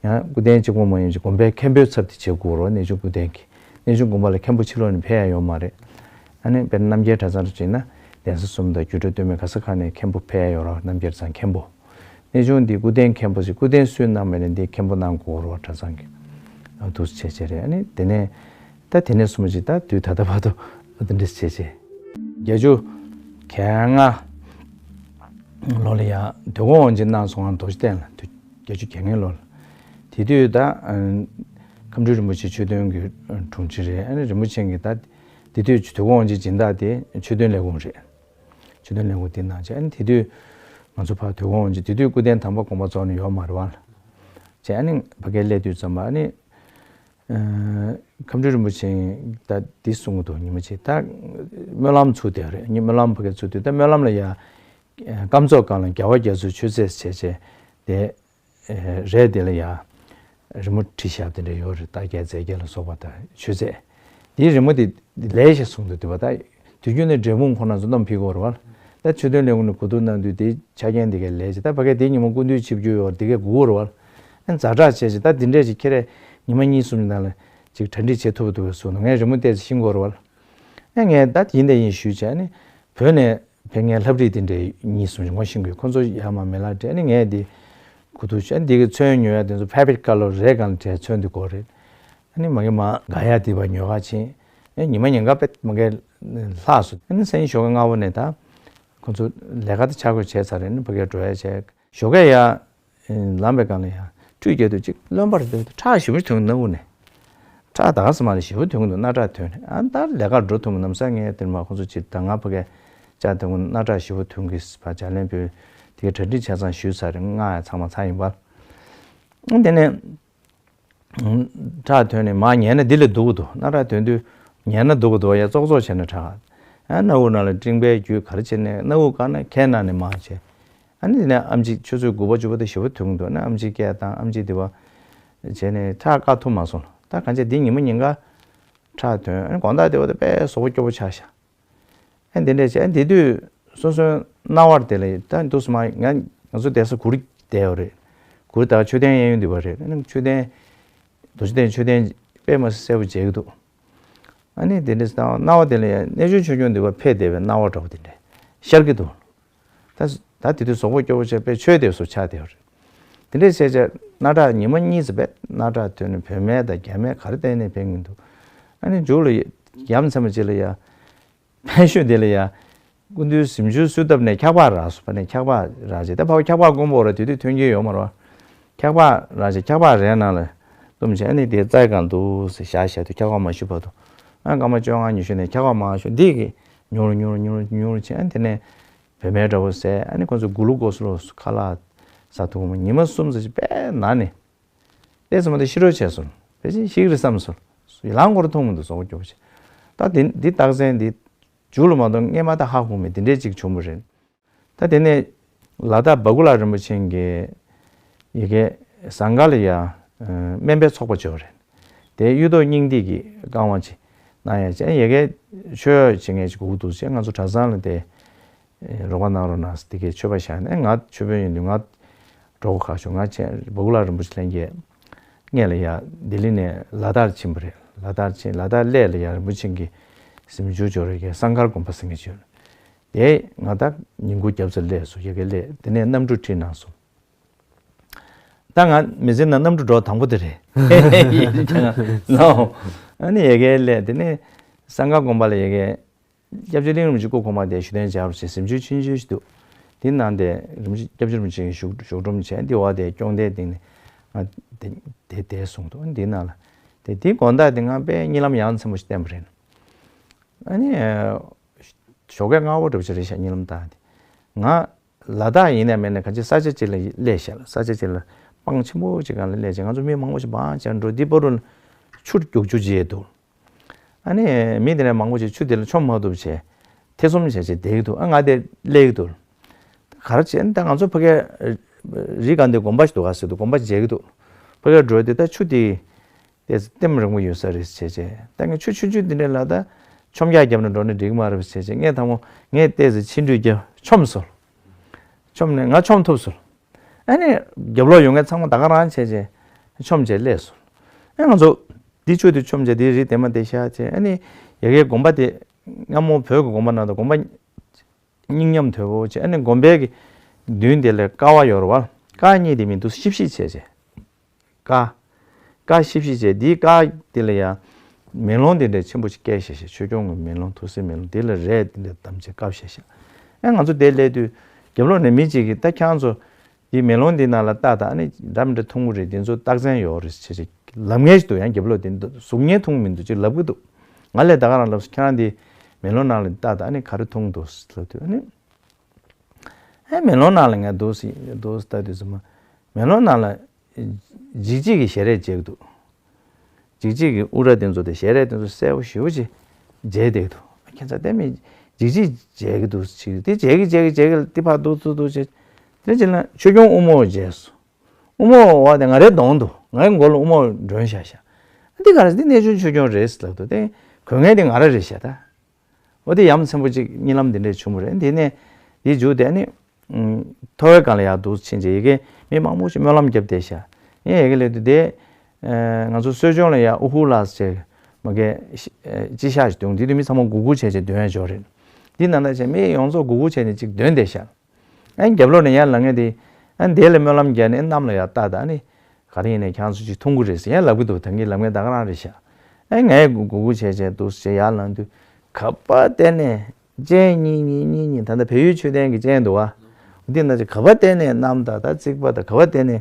ཡང་སྐུ་རྟེན་གཅིག་པོ་མ་ཡིན་གྱི་དགོན་པའི་མཁན་པོའི་ཚབ་དེ་བྱེད་དགོས་རོགས། གནས་ཆུང་སྐུ་རྟེན་གྱི་གནས་ཆུང་དགོན་པ་ལ་མཁན་པོ་ཕྱི་ལོགས་ནས་ཕེབས་ཡ་ཡོད་མ་རེད། ཨ་ནི་དཔེར་ན་རྣམ་རྒྱལ་གྲྭ་ཚང་རུ་བྱས་ན་གདན་ས་གསུམ་དང་རྒྱུད་གྲྭ་སྟོད་སྨད་ག་ས་ག་ནས་མཁན་པོ་ཕེབས་ཡ་ཡོད་རོགས། རྣམ་རྒྱལ་གྲྭ་ཚང་མཁན་པོ། གནས་ཆུང་འདི་སྐུ་རྟེན་མཁན་པོ་ཞིག་སྐུ་རྟེན་སུས་གནང་མེད་ན་འདི་མཁན་པོ་གནང་དགོས་རོགས་གྲྭ་ཚང་གི། འདུག་བྱས་བྱས་རེད། ཨ་ནི་དེ་ནས། ད་དེ་ནས་བཟུང་ཅིག་ད་དུས་ད་ལྟ་བར་དུ་འདི་འདྲ་བྱས་བྱས། བརྒྱད་ཅུ་གྱ་ལྔ་ལོ་ལ་ཡང་དོལ་པོ་དབང་ཆེན་གནང་སོང་ང་རྡོ་རྗེ་གདན་ལ་དུས་བརྒྱད་ཅུ་གྱ་ལྔའི་ལོ་ལ། དེ་དུས་ད་ཁམས་སྤྲུལ་རིན་པོ་ཆེ་ཆོས་དོན་གྱི་དྲུང་ཆེ་རེད། ཨ་ནི་རིན་པོ་ཆེ་གིས་ད་ དེ་དུས་དོལ་པོ་དབང་ཆེན་སྦྱིན་བདག་དེ་ཆོས་དོན་ལས་ཁུངས་རེད། ཆོས་དོན་ལས་ཁུངས་དེ་ནང་བྱས། ཨ་ནི་དེ་དུས་ང་ཚོ་ཕར་དོལ་པོ་དབང་ཆེན་དེ་དུས་སྐུ་རྟེན་དམ་པ་དགོངས་པ་རྫོགས་ནས་ཡོད་མ་རེད་བ། བྱས། ཨ་ནི་ཕ་གིར་སླེབས་དུས་ཙམ་པ། ཨ་ནི་ཨ་ཁམས་སྤྲུལ་རིན་པོ་ཆེས་ད་འདི་གསུང་གི་འདུག་ཉི་མ་གཅིག་ད་སྨོན་ལམ་ཚུགས་བསྡད་རེད། ཉི་སྨོན་ལམ་ཕ་གིར་ཚུགས་དུས། ད་སྨོན་ལམ་ལ་ཡ་སྐམ་ཚོགས་སྒང་ལ་རྒྱལ་བ་རྒྱ་མཚོའི་མཆོད་རྫས་བྱས་བྱས་དེ། རས་དེ་ལ་ཡ་རི་མོ་བྲིས་བཞག་དེ་འདྲ་ཡོད་རེད། རྟགས་བརྒྱད་རྫས་བརྒྱད་ལ་སོགས་པ་དང་མཆོད་རྫས། དེའི་རི་མོ་དེ་ལེགས་ཤིག་གསུངས་འདུག་དེ་བ་ད་དུས་རྒྱུན་ནས་འབྲས་སྤུངས་ཁོ་ན་ཚོ་བསྣམས་ཕེབས་ཀྱི་ཡོད་རེད་བ། ད་ཆོས་དོན་ལས་ཁུངས་ནས་གོ་བསྡུར་གནང་དུས་དེའི་ཆ་རྐྱེན་དེ་གས་ལེགས་ཤིག་ད་ཕ་གིར་དེ་ཉིན་མོ་སྐུ་མདུན་ཆིབས་བསྒྱུར་ཡོད་རེད། དེ་གས་དགོས་ཀྱི་རེད་བ། ཛ་དྲག་བྱས་བྱས་ད་དེ་འདྲས་ཅིག་ཁྱེད་རས་ཉི་མ་གཉིས་གསུམ་ནང་ལ་ཅིག་གྲ་སྒྲིག་བྱེད་ཐུབ་པ་འདུག་གས་གསུངས་འདུག་ངས་རི་མོ་བལྟས་ཚེ་ཤེས་ཀྱི་ཡོད་རེད་བ། ཨ་ངས་ད་ཡིན་དང་ཡིན་ཞུས་བྱས། ཨ་ནི་བོད་ནས་ཕེབས་མཁན་ལྷ་བྲིས་དེ་འདྲས་གཉིས་གསུམ་ཞིག་ངོ་ཤེས་ཀྱི་ཡོད། ཁོང་ཚོ་ཡར་མར་མི་ལ་སྤྲད། ཨ་ནི་ངས་དེ་གོ་བསྡུར་བྱས། ཨ་ནི་དེ་གི་ཚོན་ཉོ་ཡ་དེ་ཚོ་ཕེ་བྷི་རིག་ཁ་ལར་རེད། སྒང་ལ་བྲིས་ཚོན་དེ་དགོས་རེད། ཨ་ནི་མ་གི་མར་དགའ་ཡ་དེ་བ་ཉོ་ག་ཕྱིན། ཨ་ཉི་མ་ཉིན་ག་དཔེ་མ་གི་ལྷག་སོང་། ཨ་ནི་སང་ཉིན་ཞོགས་ཀ་སྔ་པོ་ནས་ད་ཁོང་ཚོ་ལས་ཀ་དེ་ཆ་བགོས་བྱས་ཚར་རེད། ཨ་ནི་ཕ་གིར་འགྲོ་ཡ་བྱས། ཞོགས་ཀས་ཡར་ལངས་པའི་སྒང་ལ་ཡ་ཁྲུས་བརྒྱབ་དུས་ཅིག་རློན་པ་རེད་འདུག་ཁྲག་ཞེ་པོ་ཐོན་གྱི་འདུག་ནས། ཁྲག་ད་ག་ས་མ་རེད། ཞེ་པོ་ཐོན་གྱི་འདུག་སྣ་ཁྲག་ཐོན་ནས། ཨ་ད་ལས་ཀར་འགྲོ་ཐུབ་མ། ནམ་སང་ངས་དེར་མ་ཁོང་ཚོ་ཅིག་ད་ང་ཕ་གིར་བཅར་དུས་སྣ་ཁྲག་ཞེ་པོ་ཐོན་གྱི་ཕར་ལྗགས་ལན་ཕུལ། དེ་ག་གྲ་སྒྲིག་ཆ་ཚང་ཞུས་ཚར་རེད། སྔགས་ཡང་ཚང་མ་ཚར་ཡིན་པ། ཨ་དེ་ནས་ཁྲག་ཐོན་ནས་མར་ཉལ་ན་འདི་ལས་སྡུག་གི་འདུག་སྣ་ཁྲག་ཐོན་དུས་ཉལ་ན་སྡུག་གི་འདུག་ཡ་ཙོག་ཙོག་བྱས་ན་ཁྲག་ཨ་སྣ་བུག་ནང་ལ་སྤྲིན་པའི་རྒྱུད་ག་རེ་བྱས་ནས་སྣ་བུག་བཀག་ན་ཁའི་ནང་ནས་མར་བྱས། ཨ་ནི་དེ་ནས་ཨེམ་ཆི་ཆུ་ཚོད་དགུ་པ་བཅུ་པ་དེ་ཞེ་པོ་ཐོན་གྱི་འདུག་ཨ་ནི་ཨེམ་ཆི་སྐད་བཏང་། ཨེམ་ཆི་དེ་བ་བྱས་ནས་ཁྲག་བཀག་ཐུབ་མ་སོང་། ད་གང་བྱས་འདི་ཉིན་མོ་ཉིན་ག་ཁྲག་ཐོན། ཨ་ནི་དགོང་དག་དེ་བ་དེ་དཔེ་གཟུགས་པོ་སྐྱོ་པོ་ཆགས་ཤག་ཨ་ནི་དེ་འདྲས་བྱས། ཨ་ནི་དེ་དུས་སོ་སོའི་རྣ་བར་དེ་ལ་ད་འདུག་སེ་མར་ང་ང་ཚོ་བསྡད་ས་གུར་བསྡད་ཡོད་རེད། གུར་ད་མཆོད་རྟེན་གཡས་གཡོན་དེ་བ་རེད། ཨ་ནི་མཆོད་རྟེན་རྡོ་རྗེ་གདན་མཆོད་རྟེན་དཔེ་མ་སྲིད་གསལ་པོ་མཇལ་གྱི་འདུག་ཨ་ནི་དེ་འདྲས་སྣང་བ་དེ་ལ་ཡང་གནས་ཆུང་ཆུང་ཆུང་འདི་བ་ཕེབས་བསྡད་པའི་སྣང་བ་འདྲ་པོ་དེ་འདྲས་ཤར་གྱི་འདུག་ད་ད་དེ་དུས་གཟུགས་པོ་སྐྱོ་པོ་བྱས་པའི་ཆོས་དེ་སུ་ཆགས་བསྡད་པ་རེད། དེ་འདྲས་བྱས་བྱས་སྣ་ཁྲག་ཉི་མ་གཉིས་ཙམ་པས་སྣ་ཁྲག་ཐོན་ནས་བུད་མེད་དང་རྒྱ་མེད་ག་རེ་གཏན་ནས་ཕེབས་ཀྱི་འདུག་ཨ་ནི་མཇུག་ལ་ཡ་མཚན་མ་ཅིག་ལ་ཡ་ཕན་ཤོས་དེ་ལ་ཡ། སྐུ་མདུན་གཟིམ་ཆུང་བསུ་ཐབས་ནས་འཁྱག་པ་རག་སོང་པ་ནས། འཁྱག་པ་རག་བྱས། ད་ཕ་བོ་འཁྱག་པ་དཀོན་པོ་རེད། དེ་དུས་ཐོན་གྱི་ཡོད་མ་རེད་བ། འཁྱག་པ་རག་བྱས་འཁྱག་པ་རས་ནང་ལ་བཏུམས་བྱས། ཨ་ནི་དེ་རྩྭའི་སྒང་འདུག་སེ་བཞག་བཞག་དུས་འཁྱག་པ་མ་ཞུ་བར་དུ། ཨ་སྐར་མ་བཅོ་ལྔ་ཉི་ཤུ་ནས་འཁྱག་པ་མ་ཞུ་འདི་གི་ཉུར་ཉུར་ཉུར་ཉུར་བྱས། ཨ་ནི་དེ་ནས་བུད་མེད་འདྲ་པོ་བཟས། ཨ་ནི་ཁོ་ཚོ་གུ་ལུ་ཀོ་སི་ལོ་ཁ་ལག་ཟ་ཐུབ་མ། ཉི་མ་གསུམ་ཙམ་ཞིག་དཔེ་ན་ནས། ཏོག་ཙམ་མ་གཏོགས་ཤི་འགྲོ་བྱས་སོང་། ཕལ་ཆེར་ཤི་གི་རེད་བསམ་སོང་། ལངས་དགོས་རེད་མཐོང་མི་འདུག་གཟུགས་པོ་སྐྱོ་པོ་བྱས། ད་དེ་འདི་རྟགས་མཚན་འདི་མཇུག་ལ་མ་གཏོགས་སྔས་མ་ད་ཧ་གོ་མེད། དེ་འདྲས་ཅིག་བྱུང་བ་རེད། ད་དེ་ནས་ལ་དྭགས་བ་ཀུ་ལ་རིན་པོ་ཆེ་གི་ཡ་གི་ཟངས་དཀར་ལ་ཡ་སྨན་པའི་ཚོགས་པ་ཅིག་ཡོད་རེད། དེ་གཡུ་ཐོག་སྙིང་ཐིག་གི་བསྐང་བ་ཅིག་གནང་ཡ་བྱས། ཡ་གི་ཆོས་བྱེད་མཁན་ཅིག་དགོས་ཀྱི་འདུག་ཅེས་ང་ཚོ་གྲྭ་ཚང་ལ་དེ་རོགས་པ་གནང་རོགས་གནང་ཟེར། དེ་གའི་མཆོད་པ་བཞག་ནས། ང་མཆོད་དཔོན་ཡིན་དུས་ང་གྲོགས་པོ་ཁག་ཤོག་ང་བྱས་བ་ཀུ་ལ་རིན་པོ་ཆེ་ལྷན་རྒྱས་སྔོན་ལ་ཡ་ལྡི་ལི་ནས་ལ་དྭགས་ཕྱིན་པ་རེད། ལ་དྭགས་ཕྱིན། ལ་དྭགས་སླེབས་ལ་ཡ་རིན་པོ་ཆེ་གི་གཟིམ་ཆུང་ཅིག་ཡོད་རེད། ཡ་གི་ཟངས་དཀར་དགོན་པ་ཟེར་མཁན་ཅིག་ཡོད་རེད། དེ་ང་ད་ཉིན་གུང་རྒྱབ་ཙམ་སླེབས་སོང་། ཡ་གི་སླེབས། དེ་ནས་གནམ་གྲུ་ཁྲིད་གནང་སོང་། ད་ང་མི་ཚེ་ནང་གནམ་གྲུ་འགྲོ་དང་པོ་དེ་རེད། ནའོ། ཨ་ནི་ཡ་གི་སླེབས། དེ་ནས་ཟངས་དཀར་དགོན་པ་ལ་ཡ་གི་སྐྱབས་རྗེ་གླིང་རིན་པོ་ཆེ་སྐུ་གོང་མ་དེ་བཞུགས་གདན་འཇགས་པ་བྱས། གཟིམ་ཆུང་ཆུང་ཆུང་ཞིག་འདུག་དེ་ནང་དེ་རིན་པོ་ཆེ་སྐྱབས་རྗེ་རིན་པོ་ཆེ་གི་བཞུགས་བཞུགས་སྒྲོམ་བྱས། དེ་བ་དེ་སྐྱོང་གདན་སྟེང་ནས་ང་དེ་དེ་བསྡད་སོང་འདུག་དེ་ནང་ལ་དེ་དེ་དགོང་དག་དེ་ང་དཔེ་གཉིད་ལམ་ཡ་མཚན་པོ་ཞིག་བསྟན་པ་རེད། ཨ་ནི་ཞོགས་ཀས་སྔ་པོ་འདྲ་པོ་ཞིག་རེད་ཤག་གཉིད་ལམ་བཏང་དེ། ང་ལ་དྭགས་ཡིན་ནའི་མིན་ནའི་གང་ཅི་ས་ཆ་གཅིག་ལ་སླེབས་ཤག་ས་ཆ་གཅིག་ལ་སྤང་ཆེན་པོ་གཅིག་སྒང་ལ་སླེབས་བྱས། ང་ཚོ་མི་མང་པོ་ཞིག་སྦང་བྱས་འགྲོ། འདི་བར་དུ་ཆུ་རྒྱུག་རྒྱུག་བྱས་འདུག་ཨ་ནི་མི་དེ་ནས་མང་པོ་ཞིག་ཆུ་དེ་ལ་མཆོང་མ་ཐུབ་བྱས་ཐེ་ཚོམ་བྱས་བྱས་བསྡད་ཀྱི་འདུག་ཨ་ང་དེ་སླེབས་ཀྱི་འདུག་ག་རེ་བྱས་ན་ད་ང་ཚོ་ཕ་གིའི་རི་སྒང་དེ་དགོན་པ་ཞིག་འདུག་ག་ཟེར་འདུག་དགོན་པ་མཇལ་གྱི་འདུག་ཕ་གིར་འགྲོ་དུས་ད་ཆུ་དེ་ཏོག་ཙམ་ལྟེམ་རིང་པོ་ཡོད་ས་རེད་བྱས་བྱས། ད་ངས་ཆུ་ཆུང་ཆུང་འདི་འདྲ་ལ་ད་མཆོང་རྒྱག་བརྒྱབ་ནས་འགྲོ་ན་འགྲིག་གི་མ་རེད་བྱས་བྱས། ངས་དང་པོ་ངས་ཏོག་ཙམ་ཕྱིན་དྲུད་བརྒྱབ། མཆོངས་སོང་། མཆོངས་ནས་ང་མཆོང་ཐུབ་སོང་། ཨ་ནི་རྒྱབ་ལོགས་ཡོད་མཁན་ཚང་མ་ད་ག་རང་བྱས་བྱས་མཆོངས་བྱས་སླེབས་སོང་། ཨ་ང་ཚོ་འདི་ཆུ་དེ་མཆོངས་བྱས་འདི་རི་དེ་མ་དེ་བཞག་བྱས། ཨ་ནི་ཡ་གིའི་དགོན་པ་དེ་སྔ་མོ་བོད་ཀྱི་དགོན་པ་ནང་དུ་དགོན་པ་སྙིང་ཉམས་དོད་པོ་བྱས། ཨ་ནི་དགོན་པའི་གི་མདུན་དེ་ལ་ཀ་བ་ཡོད་རེད་བ། ཀ་གཉིས་དེ་མི་འདུག་ཤིབ་ཤིབ་བྱས་བྱས། ཀ། ཀ་ཤིབ་ཤིབ་བྱས། འདིའི་ཀ་དེ་ལ་ཡང་མེ་ལོང་དེ་འདྲ་ཆེན་པོ་ཞིག་བཀལ་བཞག་བཞག་ཆོས་སྐྱོང་གི་མེ་ལོང་ཐུགས་སྲས་མེ་ལོང་དེ་ལ་རས་དེ་འདྲ་བསྡམས་བྱས་བཀབ་བཞག་བཞག་ཨ་ང་ཚོ་དེར་སླེབས་དུས་རྒྱབ་ལོགས་ནས་མི་གཅིག་གིས་ད་ཁྱེད་རང་ཚོ་འདི་མེ་ལོང་འདི་ནང་ལ་ལྟ་དང་། ཨ་ནི་འདྲ་མི་འདྲ་མཐོང་གི་རེད། འདི་ཚོ་རྟགས་མཚན་ཡོད་རེད་ཟེར་བྱས་ལབ་མཁན་ཞིག་འདུག་ཡང་རྒྱབ་ལོགས་དེ་འདུག་གཟུགས་བརྙན་མཐོང་མི་འདུག་ཅེས་ལབ་ཀྱི་འདུག་ང་ལས་ད་ག་རང་ལབ་སོང་། ཁྱེད་རང་འདི་མེ་ལོང་ནང་ལ་ལྟ་ད། ཨ་ནི་ག་རེ་མཐོང་འདུག་ལབ་དུས། ཨ་ནི་ཨེ་མེ་ལོང་ནང་ལ་ངས་འདུག་སེ་འདུག་སེ་ལྟ་དུས་ཙམ་པ། མེ་ལོང་ནང་ལ་འཇིགས་བྱེད་ཀྱི་ཞལ་རས་མཇལ་གྱི་འདུག་འཇིགས་བྱེད་ཀྱི་དབུ་སྐྲ་དེ་ཚོ་དེ་ཞལ་རས་དེ་ཚོ་གསལ་པོ་ཞེ་པོ་ཅིག་མཇལ་བསྡད་ཀྱི་འདུག་ཁྱད་མཚར་ལྟད་མོ་འཇིགས་བྱེད་མཇལ་གྱི་འདུག་ཅིག་དེ་མཇལ་གྱི་མཇལ་གྱི་མཇལ་གྱི་དེ་ཕར་འདུག་འདུག་འདུག་བྱས། དེ་རྗེས་ལ་ཆོས་སྐྱོང་དབུ་མོ་མཇལ་སོང་། དབུ་མོ་བ་དེ་ང་རའི་གདོང་དུ་ངའི་མགོ་ལ་དབུ་མོ་སྒྲོན་བཞག་ཤག་ཨ་འདི་ག་རེ་ཟེར། འདི་གནས་ཆུང་ཆོས་སྐྱོང་རེད་ཟེར་ལབ་འདུག་དེ་གོ་མཁན་དེ་ང་རང་རེད་ཤག་ད། འོ་དེ་ཡ་མཚན་པོ་ཅིག་གཉིད་ལམ་འདི་འདྲས་བྱུང་བ་རེད། དེ་ནས་དེའི་མཇུག་དེ་ནི་ཨུམ། ཐོ་བའི་སྒང་ལ་ཡར་འདུག་ཕྱིན་བྱས། ཡ་གིར་མི་མང་པོ་ཞིག་སྨོན་ལམ་བརྒྱབ་བསྡད་ཤག་ངས་ཡ་གིར་སླེབས་དུས་དེ། ཨེ། ང་ཚོ་གསོལ་ལྗོངས་ལ་ཡ་ཨུ་ཧུ་ལགས་ཟེར་མ་གི་ཤི་ཨེ། སྤྱི་ཤག་ཞིག་འདུག་དེ་དུས་མི་ཚང་མ་གུག་གུག་བྱས་བྱས་འདོན་ཡ་འབྱོར་རེད། འདི་ནང་ལྟ་བྱས་མི་ཡོངས་རྫོགས་གུག་གུག་བྱས་ནས་ཅིག་འདོན་བསྡད་ཤག་ཨ་ནི་རྒྱབ་ལོགས་ནས་ཡར་ལངས་མཁན་དེ། ཨ་ནི་དེ་ལ་སྨོན་ལམ་རྒྱག་ནས་གནམ་ལ་ཡར་ལྟ་ད། ཨ་ནི་ག་རེ་ཡིན་ནའི་ཁྱེད་རང་ཚོ་ཅིག་མཐོང་གི་རེད་ཟེར་ཡར་ལབ་ཀྱི་འདུག་ད་གིན་ལབ་མཁན་ད་ག་རང་རེད་ཤག་ཨ་ནི་ངས་གུག་གུག་བྱས་བྱས་འདུག་ཟེར་ཡར་ལངས་དུས། ག་པར་བལྟས་ནས་སྤྱན་གཉིས་གཉིས་གཉིས་གཉིས། ད་ལྟ་བལ་ཡུལ་མཆོད་རྟེན་གྱི་སྤྱན་འདུག་བ། འདི་ན་ཅིག་ག་པར་བལྟས་ནས་གནམ་དང་ད་རྩིག་པ་དང་ག་པར་བལྟས་ནས་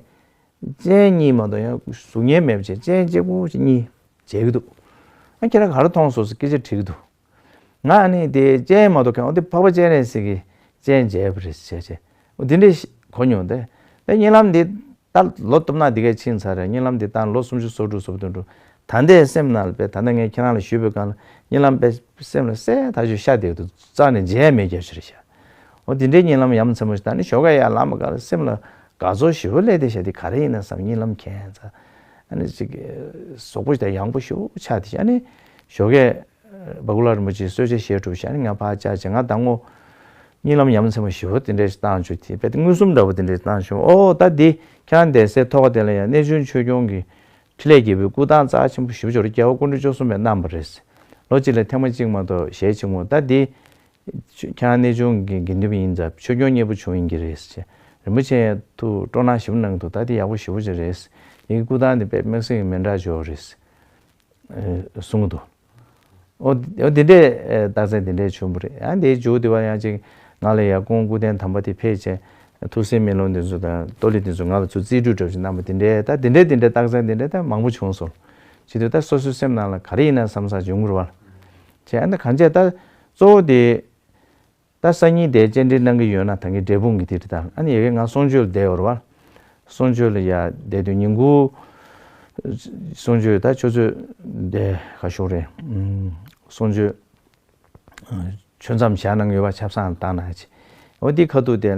སྤྱན་གཉིས་མ་གཏོགས་ཡང་གཟུགས་བརྙན་མེད་པ་བྱས། སྤྱན་གཅིག་པུ་ཅིག་གཉིས་མཇལ་གྱི་འདུག་ཨ་ཁྱེད་རང་ག་རེ་མཐོང་སོང་ཟེར་སྐད་ཆ་དྲིས་ཀྱི་འདུག་ང་ཨ་ནི་དེ་སྤྱན་མ་གཏོགས་གང་། འོ་དེ་འཕགས་པ་སྤྱན་རས་གཟིགས་ཀྱི་སྤྱན་མཇལ་བ་རེད་ཟེར་བྱས། འོ་དེ་འདྲས་གོ་མྱོང་སྟེ། དེ་གཉིད་ལམ་འདི་ད་ལོ་སྟོབས་ན་འདི་གས་ཕྱིན་ཚར་རེད། གཉིད་ལམ་འདི་བཏང་ལོ་སུམ་ཅུ་སོ་དྲུག་སོ་བདུན་འགྲོ། ད་ལྟའི་སེམས་ནང་ལ་དཔེ་ད་ལྟ་ངས་ཁྱེད་རང་ལ་ཞུས་པའི་སྒང་ལ་གཉིད་ལམ་དཔེ་སེམས་ལ་གསལ་ཐག་ཆོད་ཤར་བསྡད་འདུག་རྩ་ནས་མཇལ་མེད་རྒྱབ་ཤིག་རེད་ཤག་འོ་དེ་འདྲའི་གཉིད་ལམ་ཡ་མཚན་པོ་ཞིག་ད་ནི་ཞོགས་ཀས་ཡར་ལངས་པའི་སྒང་ལ་སེམས་ལ་དགའ་ཚོར་ཞེ་པོ་སླེབས་བསྡད་ཤག་དེ་ག་རེ་ཡིན་ན་བསམ། གཉིད་ལམ་ཁྱད་མཚར། ཨ་ནི་ཅིག་ཟོག་པོ་ཞིག་དང་ཡང་པོ་ཞེ་པོ་ཆགས་བསྡད་ཤག་ཨ་ནི་ཞོགས་ཀས་བ་ཀུ་ལ་རིན་པོ་ཆེས་གསོལ་ཇ་བཞེས་གྲུབ་བཞག་ནས་ང་ཕར་བཅར་བྱས། ང་ཟླ་ངོ་གཉིད་ལམ་ཡ་མཚན་པ་ཞེ་པོ་དེ་འདྲ་ཞིག་བཏང་བྱུང་། དེ་དཔེ་མངོན་སུམ་འདྲ་པོ་དེ་འདྲ་ཞིག་བཏང་བྱུང་། ཨོ་ད་འདི་ཁྱེད་རང་བསྡད་སའི་ཐོག་ཁ་དེ་ལ་ཡང་གནས་ཆུང་ཆོས་སྐྱོང་གི་འཕྲིན་ལས་རྒྱལ་པོའི་སྐུ་ཐང་རྩ་ཆེན་པོ་ཞེ་པོ་ཅིག་ཡོད་རེད། རྒྱལ་བ་སྐུ་ཕྲེང་བཅུ་གསུམ་པས་གནང་བ་རེད། ལོ་གཅིག་ལ་ཐེངས་མ་གཅིག་མ་གཏོགས་ཞལ་བྱུང་མོད། ད་འདི་ཁྱེད་རང་གནས་ཆུང་གི་དགེ་འདུན་པ་ཡིན་ཙང་ཆོས་སྐྱོང་མཉེས་པོ་བྱུང་ཡིན་གྱི་རེད་ཟེར། རིན་པོ་ཆེ་ཐུགས་སྤྲོ་སྣང་ཞེ་པོ་གནང་གི་འདུག་ད་འདི་ཡག་པོ་ཞེ་པོ་ཅིག་རེད། ཡིན་གྱི་སྐུ་ཐང་འདི་དཔེ་དམིགས་བསལ་གྱི་མི་འདྲ་ཅིག་ཡོད་རེད། ཨེ། གསུང་གི་འདུག་འོ་འོ་འདི་འདྲས་ཨེ། རྟགས་མཚན་འདི་འདྲས་བྱུང་བ་རེད། ཨ་འདིའི་མཇུག་དེ་བ་ཡང་ཅིག་ང་ལ་ཡ་སྐུ་སྐུ་རྟེན་དམ་པ་དེ་ཕེབས་བྱས། ཐུགས་སྲས་མེ་ལོང་འདི་ཚོ་དང་ཏོ་ལི་འདི་ཚོ་ང་ལ་ཚུར་རྩིས་སྤྲོད་འདྲ་པོ་ཞིག་གནང་བ་འདི་འདྲས། ད་འདི་འདྲས་འདི་འདྲས་རྟགས་མཚན་འདི་འདྲས་ད་མང་པོ་བྱུང་སོང་། བྱེད་དུས་ད་སོ་སོའི་སེམས་ནང་ལ་ག་རེ་ཡིན་ན་བསམ་བསམ་ཡོང་གི་རེད་བ། བྱས་ཨ་ནི་གང་བྱས་ད་གཙོ་བོ་དེ། ད་སང་ཉིན་དེ་བཅར་འདྲི་གནང་གི་ཡོད་ན་ད་གིན་འབྲས་སྤུངས་ཀྱི་དེ་རེད་ད། ཨ་ནི་ཡ་གིར་ང་གསུང་ཆོས་ལ་བསྡད་ཡོད་རེད་བ། གསུང་ཆོས་ལ་ཡར་བསྡད་དུས་ཉིན་གུང་། གསུང་ཆོས་ད་ཆུ་ཚོད་དེ་ག་ཤོག་རེད། ཨུམ། གསུང་ཆོས་ཆོས་མཚམས་བཞག་གནང་ཡོད་པ། ཆབ་གསང་བཏང་གནང་ཅིག་འོ་འདི་ཁ་ཐུག་དེ་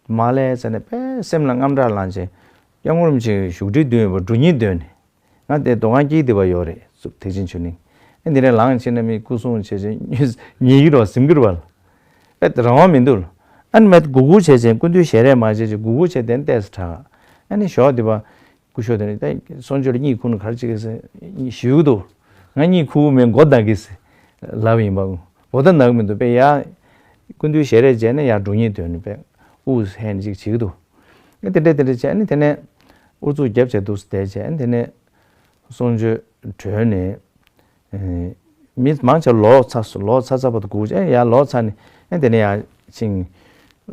མར་ལས་ཟེར་ནས་དཔེ་སེམས་ལ་དངངས་སྐྲག་ལངས་བྱས། སྐྱབས་མགོན་རིན་པོ་ཆེ་གི་བཞུགས་ཁྲི་བདུན་ཡོད་པ་འབྲུ་གཉིས་བཏོན་ནས། ང་དེ་རྡོ་ཁང་དཀྱིལ་དེ་བ་ཡོད་རེད། ཐེག་ཆེན་ཆོས་གླིང་། ཨ་འདི་ནས་ལངས་ཕྱིན་ན་མི་སྐུ་སྲུང་བྱས་བྱས་ཉན་གྱི་རེད་བ། ཟིན་གྱི་རེད་བ། ཨེ་རང་དབང་མི་འདུག་ཨ་ནི་མི་སྒུག་སྒུག་བྱས་བྱས་སྐུ་མདུན་ཞལ་རས་མ་བྱས་བྱས་སྒུག་སྒུག་བྱས་དེ་ནས་ཏོག་ཙམ་དྲག་ཨ་ནི་ཞོགས་དེ་བ་སྐུ་ཞབས་དེ་ནས་ད་གསུང་ཆོས་ལ་གཉིད་ཁུག་ན་ག་རེ་བྱེད་ཀྱི་ཟེར་ཞུ་གི་འདུག་ང་གཉིད་ཁུག་གི་མེད། མགོ་ན་གི་ཟེར་ལབ་ཡིན་པ། མགོ་ད་ན་གི་མི་འདུག་དཔེ་ཡ། སྐུ་མདུན་ཞལ་རས་མཇལ་ནས་ཡར་འབྲུ་གཉིས་བཏོན་ནས་དཔེ་དབུགས་ཧད་ནས་ཅིག་བྱེད་ཀྱི་འདུག་ཨ་དེ་འདྲས་དེ་འདྲས་བྱས། ཨ་ནི་དེ་ནས་ཨུ་ཚུགས་རྒྱབ་བྱས་འདུག་སེ་བསྡད་བྱས། ཨ་ནི་དེ་ནས་གསུང་ཆོས་གྲོལ་ནས། ཨེ། མི་མང་ཆེ་ལོག་ཚར་སོང་། ལོག་ཚར་ཚར་བར་དུ་སྒུག་བྱས། ཨེ་ཡར་ལོག་ཚར་ནས་ཨེ་དེ་ནས་ཡར་ཕྱིན།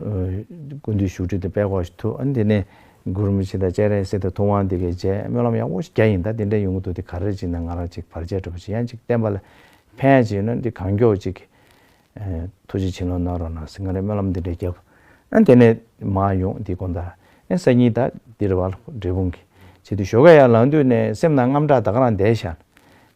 ཨེ། སྐུ་མདུན་བཞུགས་ཁྲི་དེ་དཔེ་ཁོག་ཞིག་ཐུག་ཨ་ནི་དེ་ནས་གུ་རུ་རིན་པོ་ཆེ་དང་སྤྱན་རས་གཟིགས་དང་ཐུབ་དབང་དེ་གས་བྱས། སྨོན་ལམ་ཡག་པོ་ཞིག་རྒྱག་ཡིན། ད་དེ་འདྲ་ཡོང་གི་འདུག་དེ་ག་རེ་བྱས་ན་ང་རང་ཅིག་བར་ཆད་འདྲ་པོ་ཞིག་ཡང་ཅིག་བསྟན་པ་ལ་ཕན་ཅིག་ཡོད་ན་འདི་གང་མགྱོགས་ཅིག་ཨེ། ཐུགས་རྗེ་བྱིན་རླབས་གནང་རོགས་གནང་ཟེར་ང་རས་སྨོན་ལམ་འདི་འདྲ་བརྒྱབ། ཨ་དེ་ནས་མར་ཡོང་འདི་དགོང་དག་ཨེ་སང་ཉིན་ད་འདི་རེད་བ། འབྲས་སྤུངས་ཀྱི་བྱེད་དུས་ཞོགས་ཀས་ཡར་ལངས་དུས་ནས་སེམས་ནང་དངངས་སྐྲག་ད་ག་རང་བསྡད་ཤག་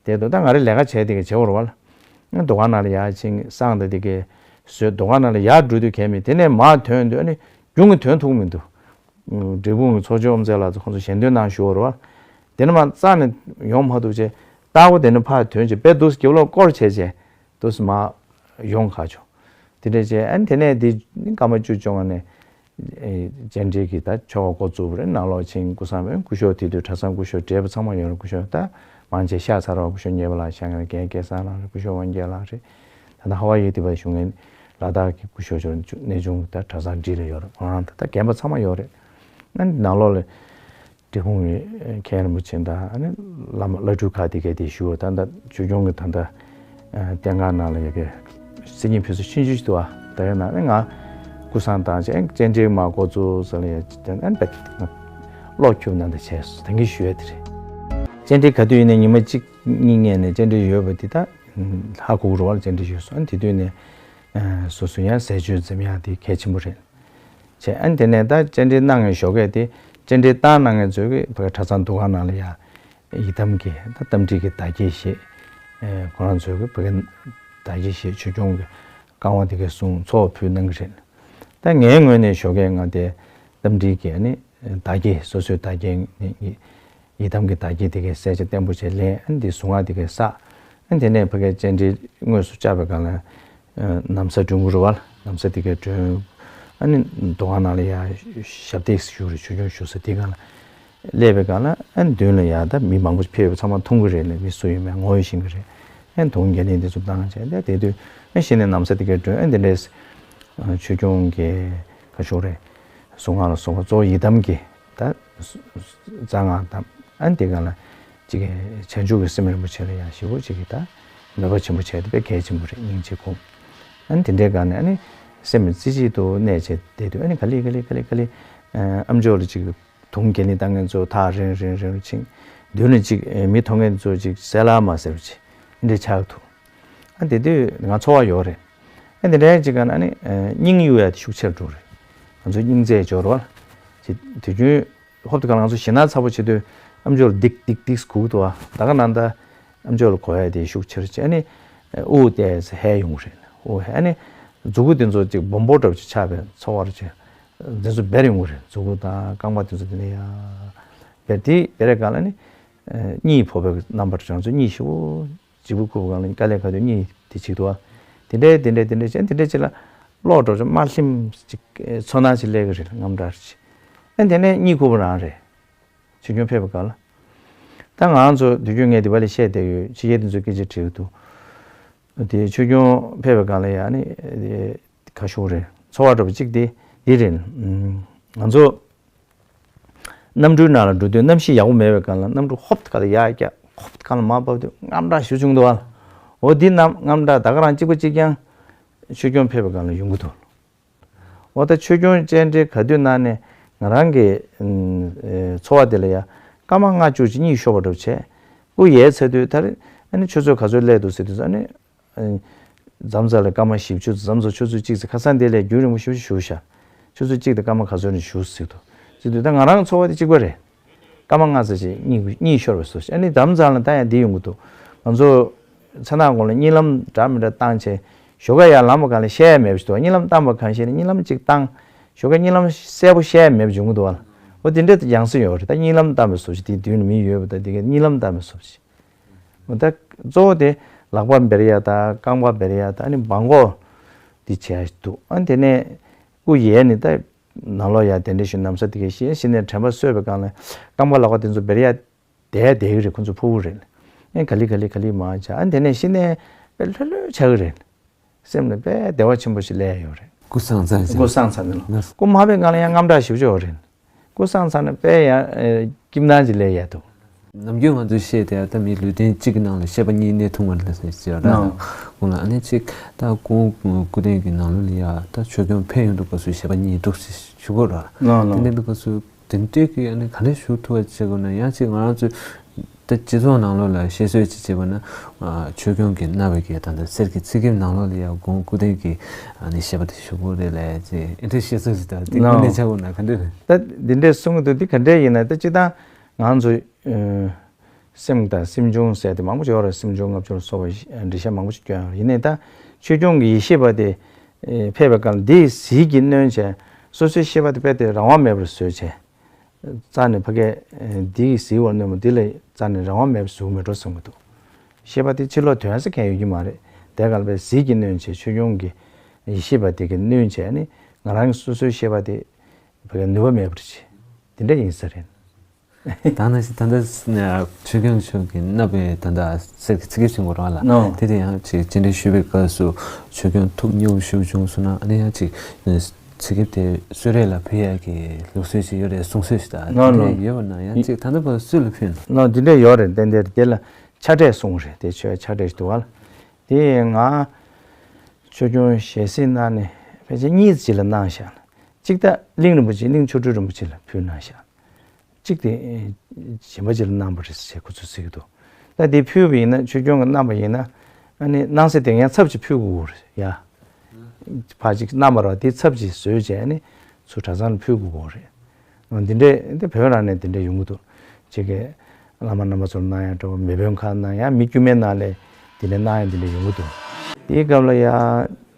དེ་དུས་ད་ང་རས་ལས་ཀ་བྱས་དེ་ག་བྱེད་དགོས་རེད་བ་ལ། ཨ་འདུ་ཁང་ནང་ལ་ཡར་ཕྱིན། བསང་དང་དེ་གས་བཟོས། འདུ་ཁང་ནང་ལ་ཡར་འགྲོ་དུས་གས་མེད། དེ་ནས་མར་ཐོན་དུས་ཨ་ནི་རྒྱུན་གྱི་ཐོན་ཐུབ་མི་འདུག་འབྲས་སྤུངས་ཀྱི་ཚོགས་ཆེན་དབུ་མཛད་ལགས་ཚོ་ཁོང་ཚོ་ཞལ་འདོན་གནང་ཞུ་བ་རེད་བ། དེ་ནས་མར་རྩ་ནས་ཡོང་མ་ཐུབ་བྱས། རྟག་པར་དེ་ནས་ཕར་ཐོན་བྱས་དཔེ་འདུག་སེ་རྒྱབ་ལོགས་སྐོར་བྱས་བྱས། འདུག་སེ་མར་ཡོང་ཁ་བྱུང་། དེ་འདྲ་བྱས་ཨ་ནི་དེ་ནས་དེ་སྐར་མ་བཅུ་བཅོ་ལྔ་ནས་ཨེ་སྤྱན་འདྲེན་གྱི་ད་ཆོ་ག་འགོ་བཙུགས་པ་རེད། ནང་ལོགས་ཕྱིན་སྐུ་བསང་བས། སྐུ་ཞབས་དེ་དུས་གྲྭ་ཚང་སྐུ་ཞབས་བགྲེས་པ་ཚང་མ་ཡོད་རེད། སྐུ་ཞབས་ད་མང་ཆེ་གཤེགས་ཚར་བ། སྐུ་ཞབས་མཉེས་པ་ལགས་གཤེགས་མཁན་རེད། རྒན་སྐལ་བཟང་ལགས་རེད། སྐུ་ཞབས་དབང་རྒྱལ་ལགས་རེད། ད་ལྟ་ཧ་ཝ་ཡི་དེ་བ་བཞུགས་མཁན་ལ་དྭགས་ཀྱི་སྐུ་ཞབས་ཚོ་གནས་ཆུང་ད་གྲྭ་ཚང་སྒྲིག་ལ་ཡོད་རེད། ཁོང་རང་ད་ད་རྒན་པ་ཚང་མ་ཡོད་རེད། ཨ་ནི་ནང་ལོགས་ལ། འབྲས་སྤུངས་ཀྱི་མཁན་རིན་པོ་ཆེ་དང་ཨ་ནི་བླ་མ་བླ་སྤྲུལ་ཁག་དེ་གས་དེ་བཞུགས། ད་ལྟ་ཆོས་སྐྱོང་གི་ད་ལྟ་ཨ་རྟེན་ཁང་ནང་ལ་ཡ་གི་སེར་སྙིང་ཕུན་སུམ་ཆུང་ཆུང་ཞིག་འདུག་ཨ་ད་ཡ་ན་ཨ་ནི་ང་སྐུ་བསང་བཏང་བྱས་སྤྱན་འདྲེན་མར་འགོ་བཙུགས་ཟེར་ལ་ཡ་ཅིག་ཨ་ནི་བློ་འཁྱུག་ན་འདི་བྱས་སོང་། ད་གིན་ཞུ་ཡ་དེ་རེད། སྤྱན་འདྲེན་ག་དུས་ཡིན་ནའི་ཉི་མ་གཅིག་གཉིས་སྔོན་ནས་སྤྱན་འདྲེན་ཡོད་པ་དེ་ད། ཧ་གོ་གི་རེད་བ། བཅར་འདྲི་ཞུས་སོང་། ཨ་ནི་དེ་དུས་ནས་སོ་སོ་ཡང་ཟས་སྤྱོད་འཛེམ་ཡག་དེ་གལ་ཆེན་པོ་རེད། བྱས། ཨ་ནི་དེ་ནས་ད་བཅར་འདྲི་གནང་མཁན་ཞོགས་ཀས་དེ་བཅར་འདྲི་བཏང་གནང་མཁན་ཚོས་གི་ཕ་གི་གྲྭ་ཚང་འདུ་ཁང་ནང་ལ་ཡ་ཡི་དམ་གྱི་ད་རྟ་མགྲིན་གྱི་བདག་བསྐྱེད་བཞེས། ཁོ་རང་ཚོས་གི་ཕ་གི་བདག་བསྐྱེད་བཞེས། ཆོས་སྐྱོང་གི་བསྐང་བ་དེ་གའི་གསུང་ཚོགས་ཕུལ་གནང་གི་རེད། ད་ངའི་ངོས་ནས་ཞོགས་ཀས་ང་དེ་རྟ་མགྲིན་གྱི་ཨ་ནི་བདག་བསྐྱེད། སོ་སོའི་བདག་བསྐྱེད་ནི་ཡི་དམ་གྱི་བདག་བསྐྱེད་དེ་གའི་གསལ་ཆ་བརྟན་པོ་བྱས་ལེན། ཨ་ནི་དེ་གཟུངས་སྔགས་དེ་གའི་བསགས། ཨ་ནི་དེ་ནས་ཕ་གིའི་བཅར་འདྲི་དངོས་སུ་བཅར་བའི་སྒང་ལ་ན་བཟའ་སྒྲོན་གྱི་རེད་བ། ན་བཟའ་དེ་གའི་སྒྲོན། ཨ་ནི་འདུ་ཁང་ནང་ལ་ཡ་ཞབས་སྟེགས་བཞུགས་རེད། ཆོས་སྐྱོང་བཞུགས་ས་དེ་སྒང་ལ་སླེབས་པའི་སྒང་ལ། ཨ་ནི་མདུན་ལ་ཡ་ད་མི་མང་པོ་ཕེབས་པ་ཚང་མ་མཐོང་གི་རེད་ལ། མི་སུ་ཡིན་མིན་ངོ་ཤེས་ཀྱི་རེད། ཨ་ནི་དུང་རྒྱ་གླིང་དེ་ཚོ་བཏང་བྱས། ད་དེ་དུས་ཨ་གཞི་ནས་ན་བཟའ་དེ་གའི་སྒྲོན། ཨ་ནི་དེ་འདྲས་ཆོས་སྐྱོང་གི་ག་ཞུ་རེད། གཟུངས་སྔགས་ལ་སོགས་པ་གཙོ་བོ་ཡི་དམ་གྱི་ད་རྩ་སྔགས་དང་། ཨ་ནི་དེ་སྒང་ལ་ཅིག་གི་བྱང་ཆུབ་ཀྱི་སེམས་རིན་པོ་ཆེ་ལ་ཡང་ཞེ་པོ་ཅིག་གི་ད་མོས་པ་ཆེན་པོ་བྱས་ཏེ་དཔེ་གལ་ཆེན་པོ་རེད། སྙིང་རྗེ་སྒོམ། ཨ་ནི་དེ་འདྲའི་སྒང་ནས་ཨ་ནི་སེམས་རྩེ་གཅིག་ཏུ་གནས་བྱས་བསྡད་དུས། ཨ་ནི་ག་ལེ་ག་ལེ་ག་ལེ་ག་ལེ་ཨམ་ཅོག་ལ་ཅིག་དུང་རྒྱ་གླིང་བཏང་མཁན་ཚོ་ཐག་རིང་རིང་རིང་རུ་ཕྱིན། མདུན་ལ་ཅིག་མི་མཐོང་མཁན་ཚོ་ཅིག་གསལ་ལ་མ་གསལ་བ་ཅིག་འདྲ་ཆགས་འདུག། ཨ་དེ་དུས་ང་ཚོར་བ་ཡོད་རེད། ཨ་དེ་འདྲའི་ཅིག་སྒང་ཨ་ནི་ཨ་སྙིང་གཡུག་ཡ་དེ་ཤུགས་ཆེར་འགྲོ་རེད། ང་ཚོ་སྙིང་རྗེ་འབྱོར་བ། ཅིག་དུས་རྒྱུན་ཧོབ་ཏེ་ག་ལ་ང་ཚོ་ཞེད་སྣང་ཚ་པོ་བྱེད་དུས་ཨམ་ཅོག་ལ་ལྡིག་ལྡིག་ལྡིག་སྒུག་འདུག་ཨ། ད་ག་ནང་ད་ཨམ་ཅོག་ལ་གོ་ཡ་དེ་ཤུགས་ཆེར་བྱས། ཨ་ནི་དབུགས་དེ་ཧད་ཡོང་གི་རེད། དབུགས་ཧད། ཨ་ནི་མཛུ་གུ་དེ་ཚོ་ཅིག་སྦོམ་པོ་འདྲ་པོ་ཅིག་ཆགས་པའི་ཚོར་བ་ཅིག་དེ་ཚོ་འབར་ཡོང་གི་རེད། མཛུ་གུ་དང་རྐང་པ་དེ་ཚོ་དེ་ནས་ཡར་འབར། དེ་འབར་བའི་སྒང་ལ་ནི་གཉིད་ཁུག་པའི་རྣམ་པར་བྱང་ཚུལ། གཉིད་ཞེ་པོ་ལྗིད་པོ་ཁུག་པའི་སྒང་ལ་དཀའ་ལས་ཁག་དུས་གཉིད་དེ་བྱེད་འདུག་ཨ། དེ་འདྲའི་དེ་འདྲའི་དེ་འདྲའི་བྱས། དེ་འདྲའི་ཅིག་ལ་གློག་འདྲ་པོ་ཅིག་དམར་ལྷེམ་ཅིག་ཚོར་སྣང་ཅིག་སླེབས་ཀྱི་རེད། རྔམ་འདྲ་ཅིག། ཨ་དེ་ནས་གཉིད་ཁུག་པ་རང་རེད། ཆོས་སྐྱོང་ཕེབས་པའི་སྒང་ལ། ད་ང་ཚོ་དུས་རྒྱུན་ངས་དེ་པར་ལ་བཤད་བསྡད་ཡོད། ཕྱི་རྒྱལ་དེ་ཚོས་སྐད་ཆ་དྲིས་ཀྱི་འདུག། དེ་ཆོས་སྐྱོང་ཕེབས་པའི་སྒང་ལ་ཡ་ནི་དེ་ག་ཞུ་རེད། ཚོར་བ་འདྲ་པོ་ཅིག་དེ་འདི་རེད། ང་ཚོ་གནམ་གྲུའི་ནང་ལ་འགྲོ་དུས་གནམ་གཤིས་ཡག་པོ་མེད་པའི་སྒང་ལ་གནམ་གྲུ་ཧོབ་ཏེ་ག་ལ་ཡར་བཀྱག། ཧོབ་ཏེ་ག་ལ་མར་བབས་དུས་རྔམ་དྲག་ཞེ་པོ་བྱུང་འདུག་ཨ། འོ་འདི་རྣམས་རྔམ་དྲག་ད་ག་རང་གཅིག་པ་གཅིག་རྐྱང་ཆོས་སྐྱོང་ཕེབས་པའི་སྒང་ལ་ཡོང་གི་འདུག། འོ་ད་ཆོས་སྐྱོང་བཅར་འདྲི་ག་དུས་གནང་ནས་ང་རང་གི་ཨ་ཚོར་བ་དེ་ལ་ཡ་སྐར་མ་ལྔ་བཅུ་ཅིག་གཉིད་ཤོར་བ་འདྲ་པོ་བྱས། སྐུ་ཡལ་ཚར་དུས་ད་རེས་ཨ་ནི་ཆུ་ཚོད་ག་ཚོད་སླེབས་འདུག་ཟེར་དུས་ཨ་ནི་ཨ་མཚམས་མཚམས་ལ་སྐར་མ་བཞི་བཅུ། མཚམས་མཚམས་ཆུ་ཚོད་གཅིག་ཙམ། ཁ་སང་དེ་ལས་རྒྱུན་རིང་པོ་ཞེ་པོ་ཞིག་བཞུགས་ཤག། ཆུ་ཚོད་གཅིག་དང་སྐར་མ་ག་ཚོད་ནས་བཞུགས་ཟེར་འདུག་ཟེར་དུས། ད་ང་རང་ཚོར་བ་དེ་གཅིག་པ་རེད། སྐར་མ་ལྔ་ཙམ་ཞིག་གཉིད་གཉིད་ཤོར་བའི་བཟོ་ཞིག། ཨ་ནི་མཚམས་མཚམས་ལ་ད་ཡང་འདི་ཡོང་གི་འདུག། ང་ཚོ་མཚན་ནག་གུང་ལ་གཉིད་ལམ་འདྲ་མི་འདྲ་བཏང་བྱས་ཞོགས་ཀ་ཡར་ལངས་པ་སྒང་ལ་བཤད་ཡ་མེད་པ་ཞིག་འདུག། གཉིད་ལམ་བཏང་པ་གང་ཤེས་ནས་གཉིད་ལམ་གཅིག་བཏང་། ཞོགས་ཀ་གཉིད་ལམ་གསལ་པོ་བཤད་ཡ་མེད་པ་བྱུང་གི་འདུག་བ། འོ་དེ་འདྲ་ཡང་སེ་ཡོད་རེད། ད་གཉིད་ལམ་བཏང་བའི་བཟོ་ཞིག། དེའི་མདུན་ལ་མི་ཡོད་པ་ད་དེ་གའི་གཉིད་ལམ་བཏང་བའི་བཟོ་ཞིག། འོ་ད་གཙོ་བོ་དེ་ལག་པ་འབར་ཡ་ད་རྐང་པ་འབར་ཡ་ད་ཨ་ནི་སྦྲང་གོག་འདི་བྱས་འདུག། ཨ་དེ་ནས་སྐུ་ཡལ་ནས་ད་ནང་ལོགས་ཡར་གདན་འདྲེན་ཞུས། ན་བཟའ་དེ་གའི་བཞེས། གཞི་ནས་དྲན་པ་གསོས་པའི་སྒང་ལ་རྐང་པ་ལག་པ་དེ་ཚོ་འབར་ཡ་བསྡད་བསྡད་ཀྱི་རེད། ཁོ་ཚོ་ཕུར་བུ་རེད། ཨེ་ག་ལེ་ག་ལེ་ག་ལེ་མར་བྱས། ཨ་དེ་ནས་གཞི་ནས་དཔེ་ལྷོད་ལྷོད་ཆགས་ཀྱི་རེད། སེམས་ལ་དཔེ་བདེ་བ་ཆེན་པོ་ཞིག་སླེབས་ཡོད་རེད། ཀུན་བཟང་ཚར་ཀུན་བཟང་ཚར་ནས་ལ། ཀུན་མ་བྱས་སྒང་ལ་ཡང་རྔམ་དྲག་ཞེ་པོ་ཅིག་ཡོད་རེད། ཀུན་བཟང་ཚར་ནས་དཔེ་ཡང་ཨེ་སྐྱིད་སྣང་ཅིག་སླེབས་ཡ་འདུག། ནམ་རྒྱུན་ང་ཚོས་བཤད་དེ་ད་མི་ལུས་རྟེན་གཅིག་གི་ནང་ལ་ཤེས་པ་གཉིས་གནས་ཐུབ་མ་རེད་ཟེར་ཟེར་བ་རེད། ལགས། ད་ཁོང་ལ་ཨ་ནི་གཅིག་ད་སྐུ་སྐུ་རྟེན་གྱི་ནང་ལོགས་ལ་ཡ་ད་ཆོས་སྐྱོང་ཕེབས་ཡོང་དུས་སྐབས་སུ་ཤེས་པ་གཉིས་འདུག་ཞུ་དགོས་རེད། ལགས་ལགས། དེ་འདྲ་དུས་སྐབས་སུ་དེ་འདྲའི་གི་ཨ་ནི་ག་འདྲ་ཞུ་ཐུབ་པ་བྱེད་དགོས་ན། ཡང་གཅིག་ང་རང་ཚོས་ད་སྤྱི་ཚོགས་ནང་ལོགས་ལ་བཤད་སྲོལ་ཅིག་བྱས་པ་ན། ཨ་ཆོས་སྐྱོང་གི་རྣ་བའི་གི་ད་ལྟ་གསེར་གྱི་ཚིག་རྒྱན་ནང་ལོགས་ལ་ཡ་དགོངས་སྐུ་རྟེན་གྱི་ཨ་ནི་བཤད་པ་དེ་ཞུ་དགོས་རེད་ལབ་ཅེས་ཨེ་འདྲ་བཤད་སྲོལ་ཅིག་དང་དེ་དངོས་གནས་ཆགས་དགོས་ན་ག་འདྲ་རེད། ད་འདི་འདྲའི་གསུང་གི་འདུག། འདི་ག་འདྲ་ཡིན་ན་ད་སྤྱིར་བཏང་ང་ཚོ་ཨ་སེམས་དང་སེམས་བྱུང་ཟེར་དེ་མང་པོ་ཅིག་ཡོད་རེད། སེམས་བྱུང་ལྔ་བཅུ་ལ་སོགས་པ་འགྲེལ་བཤད་མང་པོ་ཅིག་སྐྱོན་ཡོད་རེད། ཡིན་ནའི་ད་ཆོས་སྐྱོང་གི་ཡེ་ཤེས་པ་དེ་ཨེ་ཕེབས་པའི་སྐབས་འདིའི་ཟིལ་གྱིས་གནོན་བྱས། སོ་སོའི་ཤེས་པ་དེ་རྦད་དེ་རང་དབང་མེད་པར་བཟོས་བྱས། རྩ་ནས་ཕ་གིའི་ཨེ་འདི་གི་ཟིལ་བར་གནོན་པ་འདི་ལ་རྩ་ནས་རང་དབང་མེད་པར་བཟོ་གི་མེད་འགྲོ་བསམ་གྱི་འདུག། ཤེས་པ་དེ་ཕྱི་ལོགས་ཐོན་ས་གང་ཡང་ཡོད་ཀྱི་མ་རེད། དེ་སྒང་ལ་ཟིལ་གྱིས་གནོན་བྱས། ཆོས་སྐྱོང་གི་ཡེ་ཤེས་པ་དེ་གིས་གནོན་བྱས་ནས་ང་རང་སོ་སོའི་ཤེས་པ་དེ་ཕ་གིའི་ནུས་པ་མེད་པར་བྱས། དེ་འདྲ་ཡིན་ས་རེད། ད་ནང་བཞིན་ད་ལྟ་ཆོས་སྐྱོང་མཆོག་གི་རྣ་བའི་ད་ལྟ་གསེར་གྱི་ཚིག་རྒྱན་ཞིག་འགོར་བ་ལ། ནོ། དེ་དེ་ཡང་ཅིག་སྤྱན་འདྲེན་ཞུ་བའི་སྐབས་སུ་ཆོས་སྐྱོང་ཐུགས་མཉེས་པོ་ཞིག་བྱུང་སོང་ན། ཨ་ནི་ཡང་ཅིག་ཚིག་རྒྱན་དེ་གསོལ་རས་ལ་ཕུལ་ཡག་གི་ལུགས་སྲོལ་ཞིག་ཡོད་རེད། གསུང་སྲོལ་ཞིག་དང་། ནོ་དེ་ནོ། འདྲ་ཡོད་པ་ན་ཡང་ཅིག་ད་ལྟ་བར་སུ་ལ་ཕུལ་ན། ནོ། དེ་འདྲ་ཡོད་རེད། ཏན་ཏན་རེད། དེ་ལ་ཕྱག་རས་གསུང་རེད། དེ་ཆོས་ཕྱག་རས་ཞིག་འདུག་བ་ལ། དེ་ང་ཆོས་སྐྱོང་ཞལ་གཟིགས་གནང་ནས་ཕལ་ཆེར་གཉིས་ཙམ་ཅིག་ལ་གནང་བཞག། གཅིག་ད་གླིང་རིན་པོ་ཆེ། གླིང་ཆོ་འཕྲུལ་རིན་པོ་ཆེ་ལ་ཕུལ་གནང་བཞག། གཅིག་དེ་གཞན་པ་ཅིག་ལ་གནང་བ་རེད་ཟེར་ཁོ་ཚོས་ཟེར་གྱི་འདུག། ད་དེ་ཕུལ་བ་ཡིན་ན། ཆོས་སྐྱོང་གིས་གནང་བ་ཡིན་ན། ཨ་ནི་སྣང་གསལ་དེ་ཡང་ཚབ་ཅིག་ཕུལ་དགོས་རེད་ཡ། ཕར་ཅིག་རྣམ་པར་བ་དེ་ཚབ་ཅིག་བཟོས་བྱས་ཨ་ནི་ཚུར་གྲྭ་ཚང་ལ་ཕུལ་དགོས་རེད། འདི་འདྲའི་འདི་བོད་རང་ནས་འདི་འདྲའི་ཡོང་གི་འདུག་ཅིག་གི་བླ་མ་རྣམ་པ་ཚོར་གནང་ཡ་འདྲ་བོ་མེས་དབོན་ཁག་གནང་ཡ་མི་དཀྱུས་མའི་ནང་ལས་འདི་འདྲའི་གནང་ཡ་འདི་འདྲའི་ཡོང་གི་འདུག་དེའི་སྐབས་ལ་ཡ་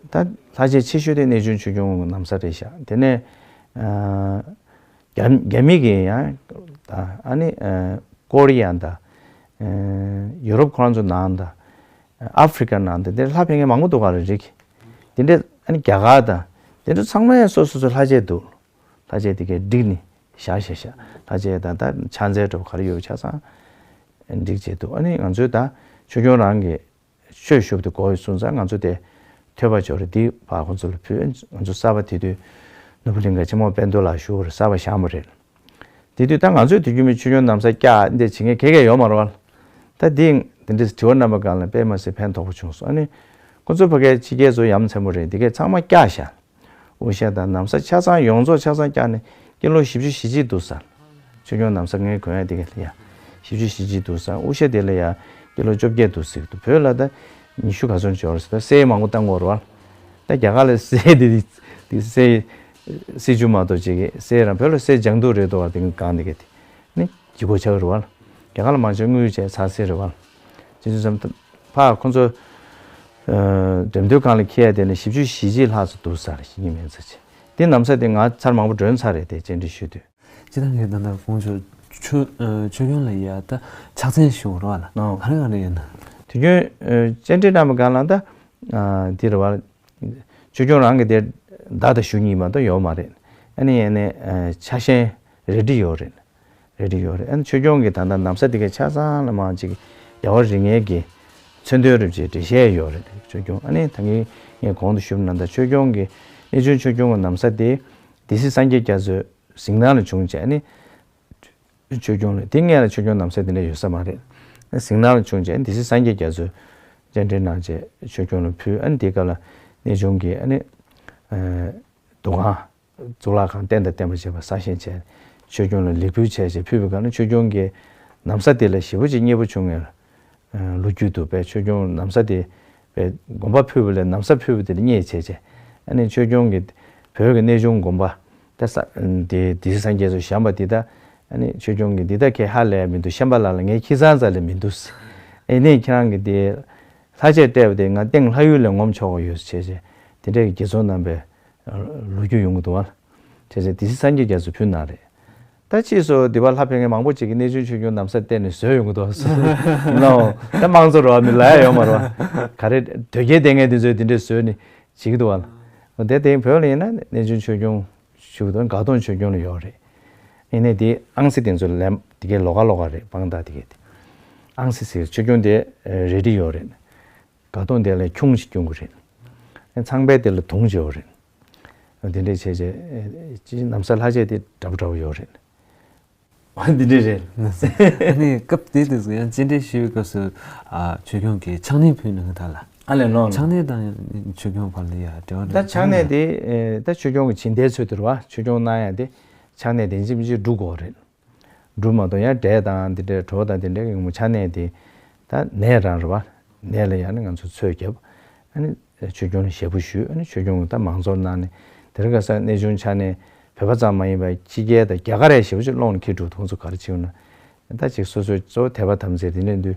ད་ལྷ་ཆས་ཆེ་ཤོས་དེ་གནས་ཆུང་ཆོས་སྐྱོང་ནང་ས་རེད་ཤག་དེ་ནས་རྒྱ་རྒྱ་མི་གི་ཡང་ད་ཨ་ནི་ཀོ་རི་ཡ་དང་ཡུ་རོབ་ཁོ་རང་ཚོ་ནང་དང་ཨ་ཧྥི་རི་ཀ་ནང་དང་དེ་ལྷ་ཕེབས་མཁན་མང་པོ་འདུག་ག་རེད་རིགས། དེ་འདྲས་ཨ་ནི་རྒྱ་གར་དང་དེ་འདྲ་ཚང་མ་ཡང་སོ་སོ་སོ་ལྷ་ཆས་འདུག་ལྷ་ཆས་དེ་གས་བསྒྲིགས་ནས་བཞག་བཞག་བཞག་ལྷ་ཆས་དང་ད་ཕྱག་འཚལ་འདྲ་པོ་ག་རེ་ཡོད་ཆ་ཚང་བསྒྲིགས་བྱས་འདུག་ཨ་ནི་ང་ཚོའི་ད་ཆོས་སྐྱོང་རང་གི་ཆོས་ཞུ་བ་དེ་གོ་ཡོད་སོང་ཙང་ང་ཚོ་དེ་ཐོས་པ་འབྱོར་རེད། འདི་ཕར་ཁོང་ཚོ་ལ་ཕུལ། ང་ཚོ་གསར་པ་དེ་དུས་ནོར་བུ་གླིང་ག་ཆེན་མོ་དཔལ་རྡོར་ལགས་ཞུ་བར་གསར་པ་བཞག་མ་རེད། དེ་དུས་ད་ང་ཚོས་དུས་རྒྱུན་མི་ཆོས་སྐྱོང་ན་བཟའ་བཀྱག་འདི་བྱེད་མཁན་ག་ག་ཡོད་མ་རེད་བ། ད་འདི་འདི་འདྲའི་དྲི་བ་རྣམ་པ་སྒང་ལ་དཔེ་མ་སྲིད་ཕན་ཐོགས་པོ་བྱུང་སོང་། ཨ་ནི་ཁོ་ཚོ་ཕ་གའི་ཕྱི་རྒྱལ་ཚོ་ཡ་མཚན་པོ་རེད། འདི་གས་ཚང་མ་བཀྱག་བཞག་དབུ་ཞྭ་དང་ན་བཟའ་ཆ་ཚང་ཡོངས་རྫོགས་ཆ་ཚང་བཀྱག་ནས་ཀི་ལོ་བཞི་བཅུ་ཞེ་གཅིག་འདུག་ས། ཆོས་སྐྱོང་ན་བཟའ་ངའི་གོན་ཡ་དེ་ག་ལ་ཡ། བཞི་བཅུ་ཞེ་གཅིག་འདུག་ས། དབུ་ཞྭ་དེ་ལ་ཡ་ཀི་ལོ་བཅོ་བརྒྱད་འདུག་ཟེར་གི་འདུག་བོད་ལ་ད་ཉི་ཤུ་ག་ཚོད་འབྱོར་ཟེར། ད་གསེར་མང་པོ་བཏང་དགོས་རེད་བ། ད་རྒྱ་གར་ལ་གསེར་དེ་དེ་གསེར་གསེར་ཆུ་མ་གཏོགས་ཅིག་གི་གསེར་རང་བོད་ལ་གསེར་ལྗང་མདོག་རེད་འདུག་བ། དེ་གང་དེ་ག་དེ་ནི་ལྗིད་ཁོག་ཆགས་རེད་བ། རྒྱ་གར་ལ་མང་ཆེ་དངུལ་བྱས་ཚར་གསེར་རེད་བ། ཅི་ཅི་ཙམ་ཕ་ཁོ་ཚོ་འགྲེམས་སྟོན་ཁང་ལ་འཁྱེར་ཡ་དེ་ནི་བཞི་བཅུ་ཞེ་གཅིག་ལྷག་ཙམ་འདུག་ས་རེད། ཡིན་མིན་ཚ་ཆེ་དེ་ན་བཟའ་དེ་ང་ཚར་མང་པོ་སྒྲོན་ཚར་རེད། དེ་བཅར་འདྲི་ཞུས་དུས། སྤྱིར་བཏང་གི་ད་ལྟ་ཁོང་ཚོ་ཆོས་ཨ་ཆོས་སྐྱོང་ལ་ཡ་ད་ཕྱག་འཚལ་ཞུ་རོགས་ལ་ཨོ། ག་རེ་ག་རེ་ཡོད་ན། དུས་རྒྱུན་ཨ་བཅར་འདྲི་གནང་བའི་སྒང་ལ་ད་ཨ་འདི་རེད་བ། ཆོས་སྐྱོང་རང་གི་དེ་བདག་དང་ཞུ་གཉིས་མ་གཏོགས་ཡོད་མ་རེད། ཨ་ནི་ཡ་ནས་ཨ་ཕྱག་ཞེན་རལ་གྲི་ཡོད་རེད། རལ་གྲི་ཡོད་རེད། ཨ་ནི་ཆོས་སྐྱོང་གི་ད་ལྟ་ན་བཟའ་དེ་གའི་ཆ་ཚང་ལ་མང་ཅིག་རྒྱལ་བ་རིགས་ལྔའི་གི་མཚོན་དོན་རིན་པོ་ཆེ་འགྲེལ་བཤད་ཡོད་རེད། ཆོས་སྐྱོང་ཨ་ནི་ད་གིན་ངས་གོང་དུ་ཞུས་པ་ནང་ལྟར་ཆོས་སྐྱོང་གི་གནས་ཆུང་ཆོས་སྐྱོང་གི་ན་བཟའ་དེ་སྡེ་སྲིད་སངས་རྒྱས་རྒྱ་མཚོའི་གཟིགས་སྣང་ལ་བྱུང་བྱས་ནས་ཆོས་སྐྱོང་ལ་དེ་སྔོན་ལ་ཆོས་སྐྱོང་ན་བཟའ་དེ་འདྲ་ཡོད་ས་མ་རེད། གཟིགས་སྣང་ལ་བྱུང་བྱས་སྡེ་སྲིད་སངས་རྒྱས་རྒྱ་མཚོས་སྤྱན་འདྲེན་གནང་བྱས་ཆོས་སྐྱོང་ལ་ཕུལ། ཨ་ནི་དེའི་སྐབས་ལ་གནས་ཆུང་གི་ཨ་ནི་འདུ་ཁང་གཙུག་ལག་ཁང་རྟེན་དང་བརྟེན་པར་བྱས་པ་གསར་བཞེངས་བྱས་ཆོས་སྐྱོང་ལ་ལེགས་འབུལ་བྱས་བྱས་ཕུལ་བའི་སྐབས་ལ་ཆོས་སྐྱོང་གི་ན་བཟའ་དེ་ལ་ཞེ་པོ་ཅིག་མཉེས་པོ་བྱུང་ངེས། ལོ་རྒྱུས་འདུག་པས། ཆོས་སྐྱོང་ན་བཟའ་དེ་པས་དགོན་པ་ཕུལ་བ་ལས་ན་བཟའ་ཕུལ་བ་དེ་ལ་མཉེས་བྱས་བྱས། ཨ་ནི་ཆོས་སྐྱོང་གི་བོད་ཀྱི་གནས་ཆུང་དགོན་པ་ད་ས་དེ་སྡེ་སྲིད་སངས་རྒྱས་ཚོ་བཞེངས་པ་འདི་ད་ཨ་ནི་ཆོས་སྐྱོང་གི་འདི་ད་ཁས་ཧ་ལས་མི་འདུག་ཤམ་པ་ལགས་ལ་ངའི་ཁྱི་ཚང་རྩ་ལས་མི་འདུག་ཨེ་ནས་ཁྱེད་རང་གི་དེ་ལྷ་ཆས་སྤྲས་པ་དེ་ང་སྟེང་ལྷ་ཡུལ་ལས་ངོམ་ཆོག་གི་ཡོད་བྱས་བྱས་དེ་འདྲའི་དགེ་ཚོགས་རྣམ་པའི་ལོ་རྒྱུས་ཡོང་གི་འདུག་བ། བྱས་ཙང་སྡེ་སྲིད་སངས་རྒྱས་རྒྱ་མཚོས་ཕུལ་གནང་རེད། ད་ཕྱིས་སུ་འདི་པར་ལྷ་ཕེབས་མཁན་མང་པོ་ཅིག་གིས་གནས་ཆུང་ཆོས་སྐྱོང་ན་བཟའ་བསྟན་ནས་བཟོས་ཡོང་གི་འདུག་བ། ནོ། ད་དམངས་གཙོ་རེད་བ། མི་ལ་ཡ་ཡོད་མ་རེད་བ། ག་རེ་དོལ་རྒྱལ་བསྟེན་མཁན་དེ་ཚོས་དེ་འདྲས་བཟོས་ནས་བྱེད་ཀྱི་འདུག་བ། དེ་དེ་བོད་ལ་ཡིན་ན་གནས་ཆུང་ཆོས་སྐྱོང་ཞུ་གི་འདུག་འགག་སྟོང་ཆོས་སྐྱོང་ལ་ཡོད་རེད། ཡིན་ནའི་དེ་ཨང་རྩིས་དེ་ཚོ་ལན་དེ་གའི་ལོགས་ཀ་ལོགས་ཀ་རེད། དཔང་རྟགས་དེ་གའི་དེ་ཨང་རྩིས་ཟེར་ཆོས་སྐྱོང་དེ་རལ་གྲི་ཡོད་རེད། འགག་སྟོང་དེ་ལ་ཁྱུང་ཞིག་སྐྱོང་གི་རེད། ཚངས་པའི་དེ་ལ་དུང་ཅིག་ཡོད་རེད། འདི་འདྲས་བྱས་བྱས་ཅི་ན་བཟའ་ལྷ་ཆས་དེ་འདྲ་པོ་འདྲ་པོ་ཡོད་རེད། འདི་འདྲས་རེད། ཨ་ནི་སྐབས་དེ་དུས་སུ་ཡང་སྤྱན་འདྲེན་ཞུ་བའི་སྐབས་སུ་ཨ་ཆོས་སྐྱོང་གིས་ཕྱག་ནས་ཕུལ་གནང་གི་ད་ལ། ཨ་ལས་ནོ། ཕྱག་ནས་དང་ཆོས་སྐྱོང་བར་ལ་ཡ་འབྲེལ་བ་ད་འདྲ་ཕྱག་ནས་དེ་ད་ཆོས་སྐྱོང་གི་བྱིན་ལྡན་ཚུལ་དུ་རེད་བ། ཆོས་སྐྱོང་གནང་ཡ་དེ་ཕྱག་ནས་དེ་ཅི་མི་ཅི་སྒྲུབ་དགོས་རེད། སྒྲུབ་མ་གཏོགས་ཡང་འབྲས་དང་འདི་འདྲའི་གྲོ་དང་འདི་འདྲའི་ངོ་མ་ཆ་གནས་དེ་ད་ནས་རང་རེད་བ། ནས་ལ་ཡང་ནི་ང་ཚོ་ཚོས་བརྒྱབ། ཨ་ནི་ཆོས་སྐྱོང་ལ་ཞལ་པོ་ཞུས། ཨ་ནི་ཆོས་སྐྱོང་གིས་ད་མང་གཙོར་གནང་ནས་དེ་རིང་ཁ་སང་གནས་ཆུང་ཆ་གནས་བོད་པ་ཙམ་མ་ཡིན་པར་ཕྱི་རྒྱལ་དང་རྒྱ་གར་ཡང་ཞེ་པོ་ཅིག་སློང་ནས་འཁྱེར་འགྲོ། དེ་ཚོ་ག་རེ་བྱེད་ན་ད་ཅིག་སོ་སོའི་གཙོ་བོ་དད་པ་དམ་ཚིག་དེ་འདྲ་འདུག་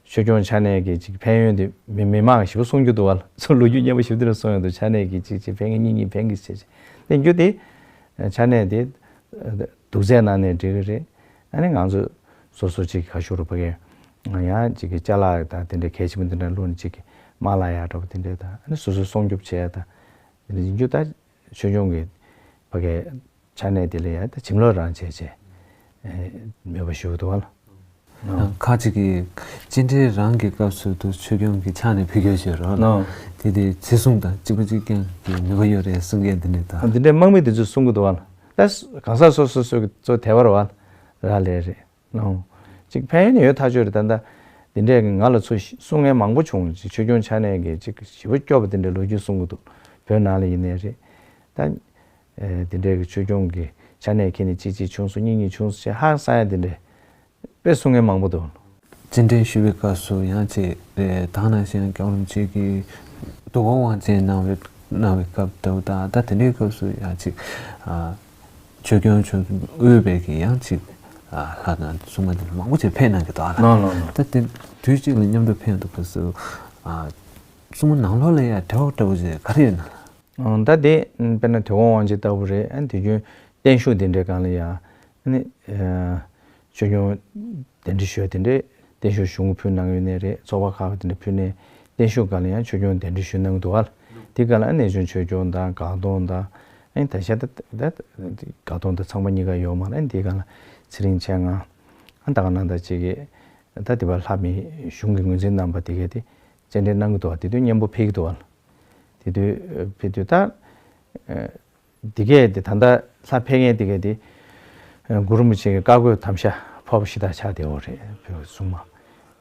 ཆོས་སྐྱོང་ཆ་གནས་ཀྱི་ཅིག་ཕན་ཡོན་དེ་མི་མི་མང་ཞེ་པོ་གསུང་རྒྱུ་འདུག་བ། ཚོ་ལོ་རྒྱུས་སྙན་པོ་ཞེ་པོ་དེ་འདྲ་གསུང་ཡོང་དུས་ཆ་གནས་ཀྱི་ཅིག་ཅིག་ཕན་གི་གཉིས་གཉིས་ཕན་གི་ཟེར་ཅིག་གླེང་རྒྱུ་དེ་ཆ་གནས་དེ། སྡུག་ཚད་ནང་ནས་འགྲིག་གི་རེད། ཨ་ནི་ང་ཚོ་སོ་སོ་ཅིག་ག་ཞུ་རུ་ཕ་གི་ཡང་ཅིག་གི་ཅ་ལག་དང་དེ་འདྲའི་གལ་ཆེན་པོ་དེ་འདྲ་བླུགས་ནས་ཅིག་གི་མ་ལ་ཡག་འདྲ་པོ་དེ་འདྲའི་དང་ཨ་ནི་སོ་སོ་སྲུང་སྐྱོབ་བྱས་དང་དེ་འདྲ་ཡིན་རྒྱུ་ད་ཆོས་སྐྱོང་གི་ཕ་གི་ཆ་གནས་དེ་ལ་ཡང་ད་བྱིན་རླབས་རང་བྱས་བྱས་མོས་པ་ཞུ་གི་འདུག་བ་ལ། ཁ་ཅིག་གིས་སྤྱན་འདྲེན་རང་གི་སྐབས་སུ་དུ་ཆོས་སྐྱོང་གི་ཕྱག་ནས་ཕུལ་རྒྱུ་བྱོས་རོགས། དེ་དེ་ཚེ་སྲུང་དང་གཅིག་པ་གཅིག་རྐྱང་གི་ནུས་པ་ཡོད་རེད་གསུང་མཁན་དེ་འདྲ་དང་། འདི་འདྲའི་དམག་མི་དེ་ཚོས་གསུང་གི་འདུག་བ། ད་གང་ཟག་སོ་སོ་སོ་གི་གཙོ་དེ་བར་བ་རག་ལས་རེད། ཅིག་ཕན་ཡོན་ཡོད་ཐག་ཆོད་རེད། ད་ལྟ་འདི་འདྲས་ཀྱི་ང་ལ་ཚོ་གསུང་མཁན་མང་པོ་བྱུང་། ཅིག་ཆོས་སྐྱོང་ཆ་གནས་ཀྱི་ཅིག་ཞེ་པོ་སྐྱོ་པོ་དེ་འདྲའི་ལོ་རྒྱུས་གསུང་གི་འདུག་བོད་ནང་ལ་ཡིན་ནའི་རེད། ད་འདི་འདྲས་ཀྱི་ཆོས་སྐྱོང་གི་ཆ་གནས་ཁྱེད་ནས་ཅིག་ཅིག་བྱུང་སོང་གཉིས་གཉིས་བྱུང་སོང་ཞེས་ཧང་སང་ཡ་འདི་འདྲས། དཔེ་གསུང་མཁན་མང་པོ་འདུག་རྟེན་འབྲེལ་ཞུ་བའི་སྐབས་སུ་ཡང་ཅིག་ཨེ་ད་ག་ནང་བཞིན་ཀྱང་རིན་པོ་ཆེ་གིས་དུས་འཁོར་དབང་ཆེན་གནང་བའི་གནང་བའི་སྐབས་དེ་དང་ད་དེ་འདྲའི་སྐབས་སུ་ཡང་ཅིག་ཨ་ཆོས་སྐྱོང་མཆོག་གིས་དབུས་པའི་གི་ཡང་ཅིག་ཨ་ལྷ་དང་སྲུང་མ་དེ་མང་པོ་ཅིག་ཕེབས་གནང་གི་འདུག་ཨ་ལ། ལགས་ལགས་ལགས། ད་དེ་དུས་གཅིག་ལ་མཉམ་དུ་ཕེབས་འདུག་སྐབས་སུ་ཨ་སྲུང་མ་ནང་ལོགས་ལ་ཡང་འབྲེལ་བ་འདྲ་བོ་ཅིག་ག་རེ་ཡོད་ན། ཨང་། ད་དེ་དཔེར་ན་དུས་འཁོར་དབང་ཆེན་ལྟ་བུ་རེད། ཨ་དུས་རྒྱུན་བརྟན་བཞུགས་དེ་འདྲའི་སྒང་ལ་ཡང་ཨ་ནི་ཨ་ཆོས་སྐྱོང་གདན་འདྲེན་ཞུ་ཡ་དེ་འདྲའི་བརྟན་བཞུགས་གཞུང་གིས་ཕུལ་གནང་ཡོད་ནའི་རེད། ཚོགས་པ་ཁག་གིས་དེ་འདྲ་ཕུལ་ནའི་བརྟན་བཞུགས་སྒང་ལ་ཡང་ཆོས་སྐྱོང་གདན་འདྲེན་ཞུ་གནང་གི་འདུག་ཨ། དེ་སྒང་ལ་ཨ་གནས་ཆུང་ཆོས་སྐྱོང་དང་དགའ་གདོང་དང་ཨ་ནི་ད་ཆ་ད་ད་དགའ་གདོང་དང་ཚངས་པ་གཉིས་ཀ་ཡོད་མ་རེད། ཨ་ནི་དེ་སྒང་ལ་ཚེ་རིང་མཆེད་ལྔ་ཨ་ད་ག་ནང་ད་ཅིག་གིས་ད་དེ་བ་ལྷ་མི་གཞུང་གི་ངོས་འཛིན་གནང་པ་དེ་གས་དེ་སྤྱན་འདྲེན་གནང་གི་འདུག་ཨ། དེ་དུས་མཉམ་པོ་ཕེབས་ཀྱི་འདུག་ཨ། དེ་དུས་ཕེབས་དུས་ད་འདི་གས་དེ་ད་ལྟ་ལྷ་ཕེབས་མཁན་དེ་གས་དེ་གུ་རུ་རིན་པོ་ཆེ་གི་བཀའ་བསྒོས་དམ་བཅའ་ཕོར་པ་བཞི་དང་ཕྱག་དེ་འོ་རེད། བོད་སྲུང་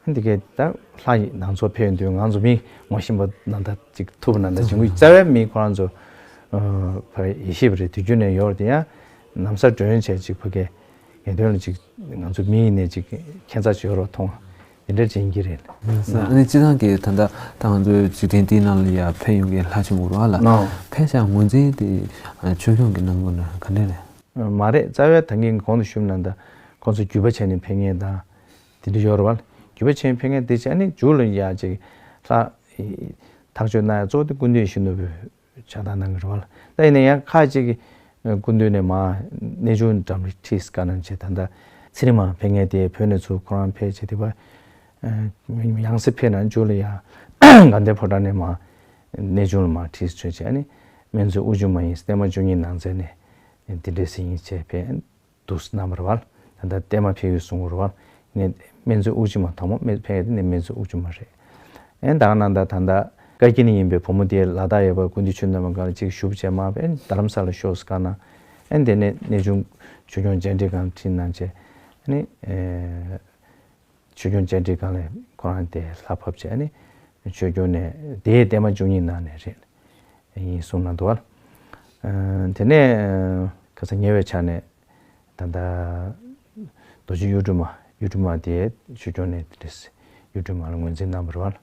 མ་འདི་གས་ད་ལྷ་ཡི་ནང་ཚོགས་ཕེབས་དུས་ང་ཚོ་མི་ངོ་ཤེས་པ་ནང་ད་ཅིག་ཐུབ་པ་ནང་ད་བྱུང་གི། རྩ་བའི་མི་ཁོ་རང་ཚོ་ཕ་ཡེ་ཤེས་པ་རེད། དུས་རྒྱུན་ནས་ཡོད་རེད། དེ་ཡང་ནམ་སར་མགྲོན་བྱས་ཅིག་ཕ་གས་ངེས་དོན་ལ་ཅིག་ང་ཚོ་མི་ཡིན་ནས་ཅིག་ཁྱད་མཚར་ཅིག་ཡོད་རོགས་མཐོང་། དེ་འདྲ་ཅིག་ཡིན་གྱི་རེད། ཨ་ནི་སྤྱིར་བཏང་གི་ད་ལྟ་ད་ང་ཚོའི་འཇིག་རྟེན་འདིའི་ནང་ལ་ཡ་ཕེབས་ཡོང་མཁན་ལྷ་ཆེན་པོ་རེད་བ་ལ། ཨོ། ཕལ་ཆེར་ངོས་འཛིན་དེ་ཆོས་སྐྱོང་གིས་གནང་དགོས་ན་ག་འདྲ་རེད། མ་རེད། རྩ་བའི་ད་གིན་གོང་དུ་ཞུས་ནང་ད་ཁོང་ཚོ་བརྒྱུད་པ་བྱས་ནས་ཕེབས་མཁན་དང་དེ་འདྲ་ཡོད་རེད་བ་ལ། བརྒྱུད་པ་བྱས་ནས་ཕེབས་མཁན་དེ་བྱས་ནས་མཇུག་ལ་ཡ་ཅིག་ལྷ་ཐག་གཅོད་གནང་ཡ་གཙོ་བོ་དེ་སྐུ་མདུན་ཡིད་བཞིན་ནོར་བུའི་ཕྱག་བསྟར་གནང་གི་རེད་བ་ལ། ད་ཡིན་ན་ཡང་ཁ་ཅིག་གིས་སྐུ་མདུན་ནས་མར་གནས་ཆུང་འགྲམ་ལ་ཁྲིད་དཀའ་གནང་བྱས། ད་ལྟ་ཚེ་རིང་མ་ཕེབས་མཁན་དེ་བོད་ནས་ཚུར་ཁོ་རང་ཕེབས་བྱས། དེ་བ་ཡང་སེ་ཕེབས་ན་མཇུག་ལ་ཡ་དགའ་ལྡན་ཕོ་བྲང་ནས་མར་གནས་ཆུང་ལ་མར་ཁྲིད་བྱས་བྱས། ཨ་ནི་སྨན་མཛོད་དབུ་ཆེན་མ་ཡིན་བསྟན་མ་བཅུ་གཉིས་ནང་ཚན་ནས་འདི་འདྲས་སེ་ཡིན་བྱས་ཕེབས། འདུག་སེ་གནང་བ་རེད་བ། ད་ལྟ་བསྟན་མ་ཕེབས་ཡུལ་གསུང་བ་རེད་བ། ནས་སྨན་མཛོད་དབུ་ཅན་མ་དང་པོ་སྨན་ཕེབས་ཡ་དེ་ནས་སྨན་མཛོད་དབུ་ཅན་མ་རེད། ཨེ་ད་ག་ནང་ད་ད་ལྟ་བཀའ་བརྒྱུད་ནས་ཡིན་པའི་བུ་མོ་དེ་ལ་དྭགས་ཡོད་པ་ཀུན་འདུས་ཆོས་རྣམ་པ་སྒང་ལ་ཅིག་ཞུགས་བྱས་མ་ཕེབས། རྡ་རམ་ས་ལ་ཤོག་ཟེར་བཀའ་གནང་། ཨེ་དེ་ནས་གནས་ཆུང་ཆོས་སྐྱོང་བཅར་འདྲི་ཁང་ཁྲིད་གནང་བྱས། ཨ་ནི་ཨེ་ཆོས་སྐྱོང་བཅར་འདྲི་ཁང་ལ་ཁོ་རང་དེ་ལྷ་ཕབ་བྱས། ཨ་ནི་ཆོས་སྐྱོང་ནས་དེའི་བསྟན་མ་བཅུ་གཉིས་ནང་ནས་རེད། ཡིན་གསུངས་གནང་འདུག་བ། ཨ་དེ་ནས་ཁ་སང་ཉེ་བའི་ཆར་ནས་ད་ལྟ་རྡོ་རྗེ་གཡུ་སྒྲོན་མ་གཡུ་སྒྲོན་མ་དེ་ཆོས་སྐྱོང་ནས་དེ་འདྲས་གཡུ་སྒྲོན་མ་ལ་ངོས་འཛིན་གནང་བ་རེད་བ།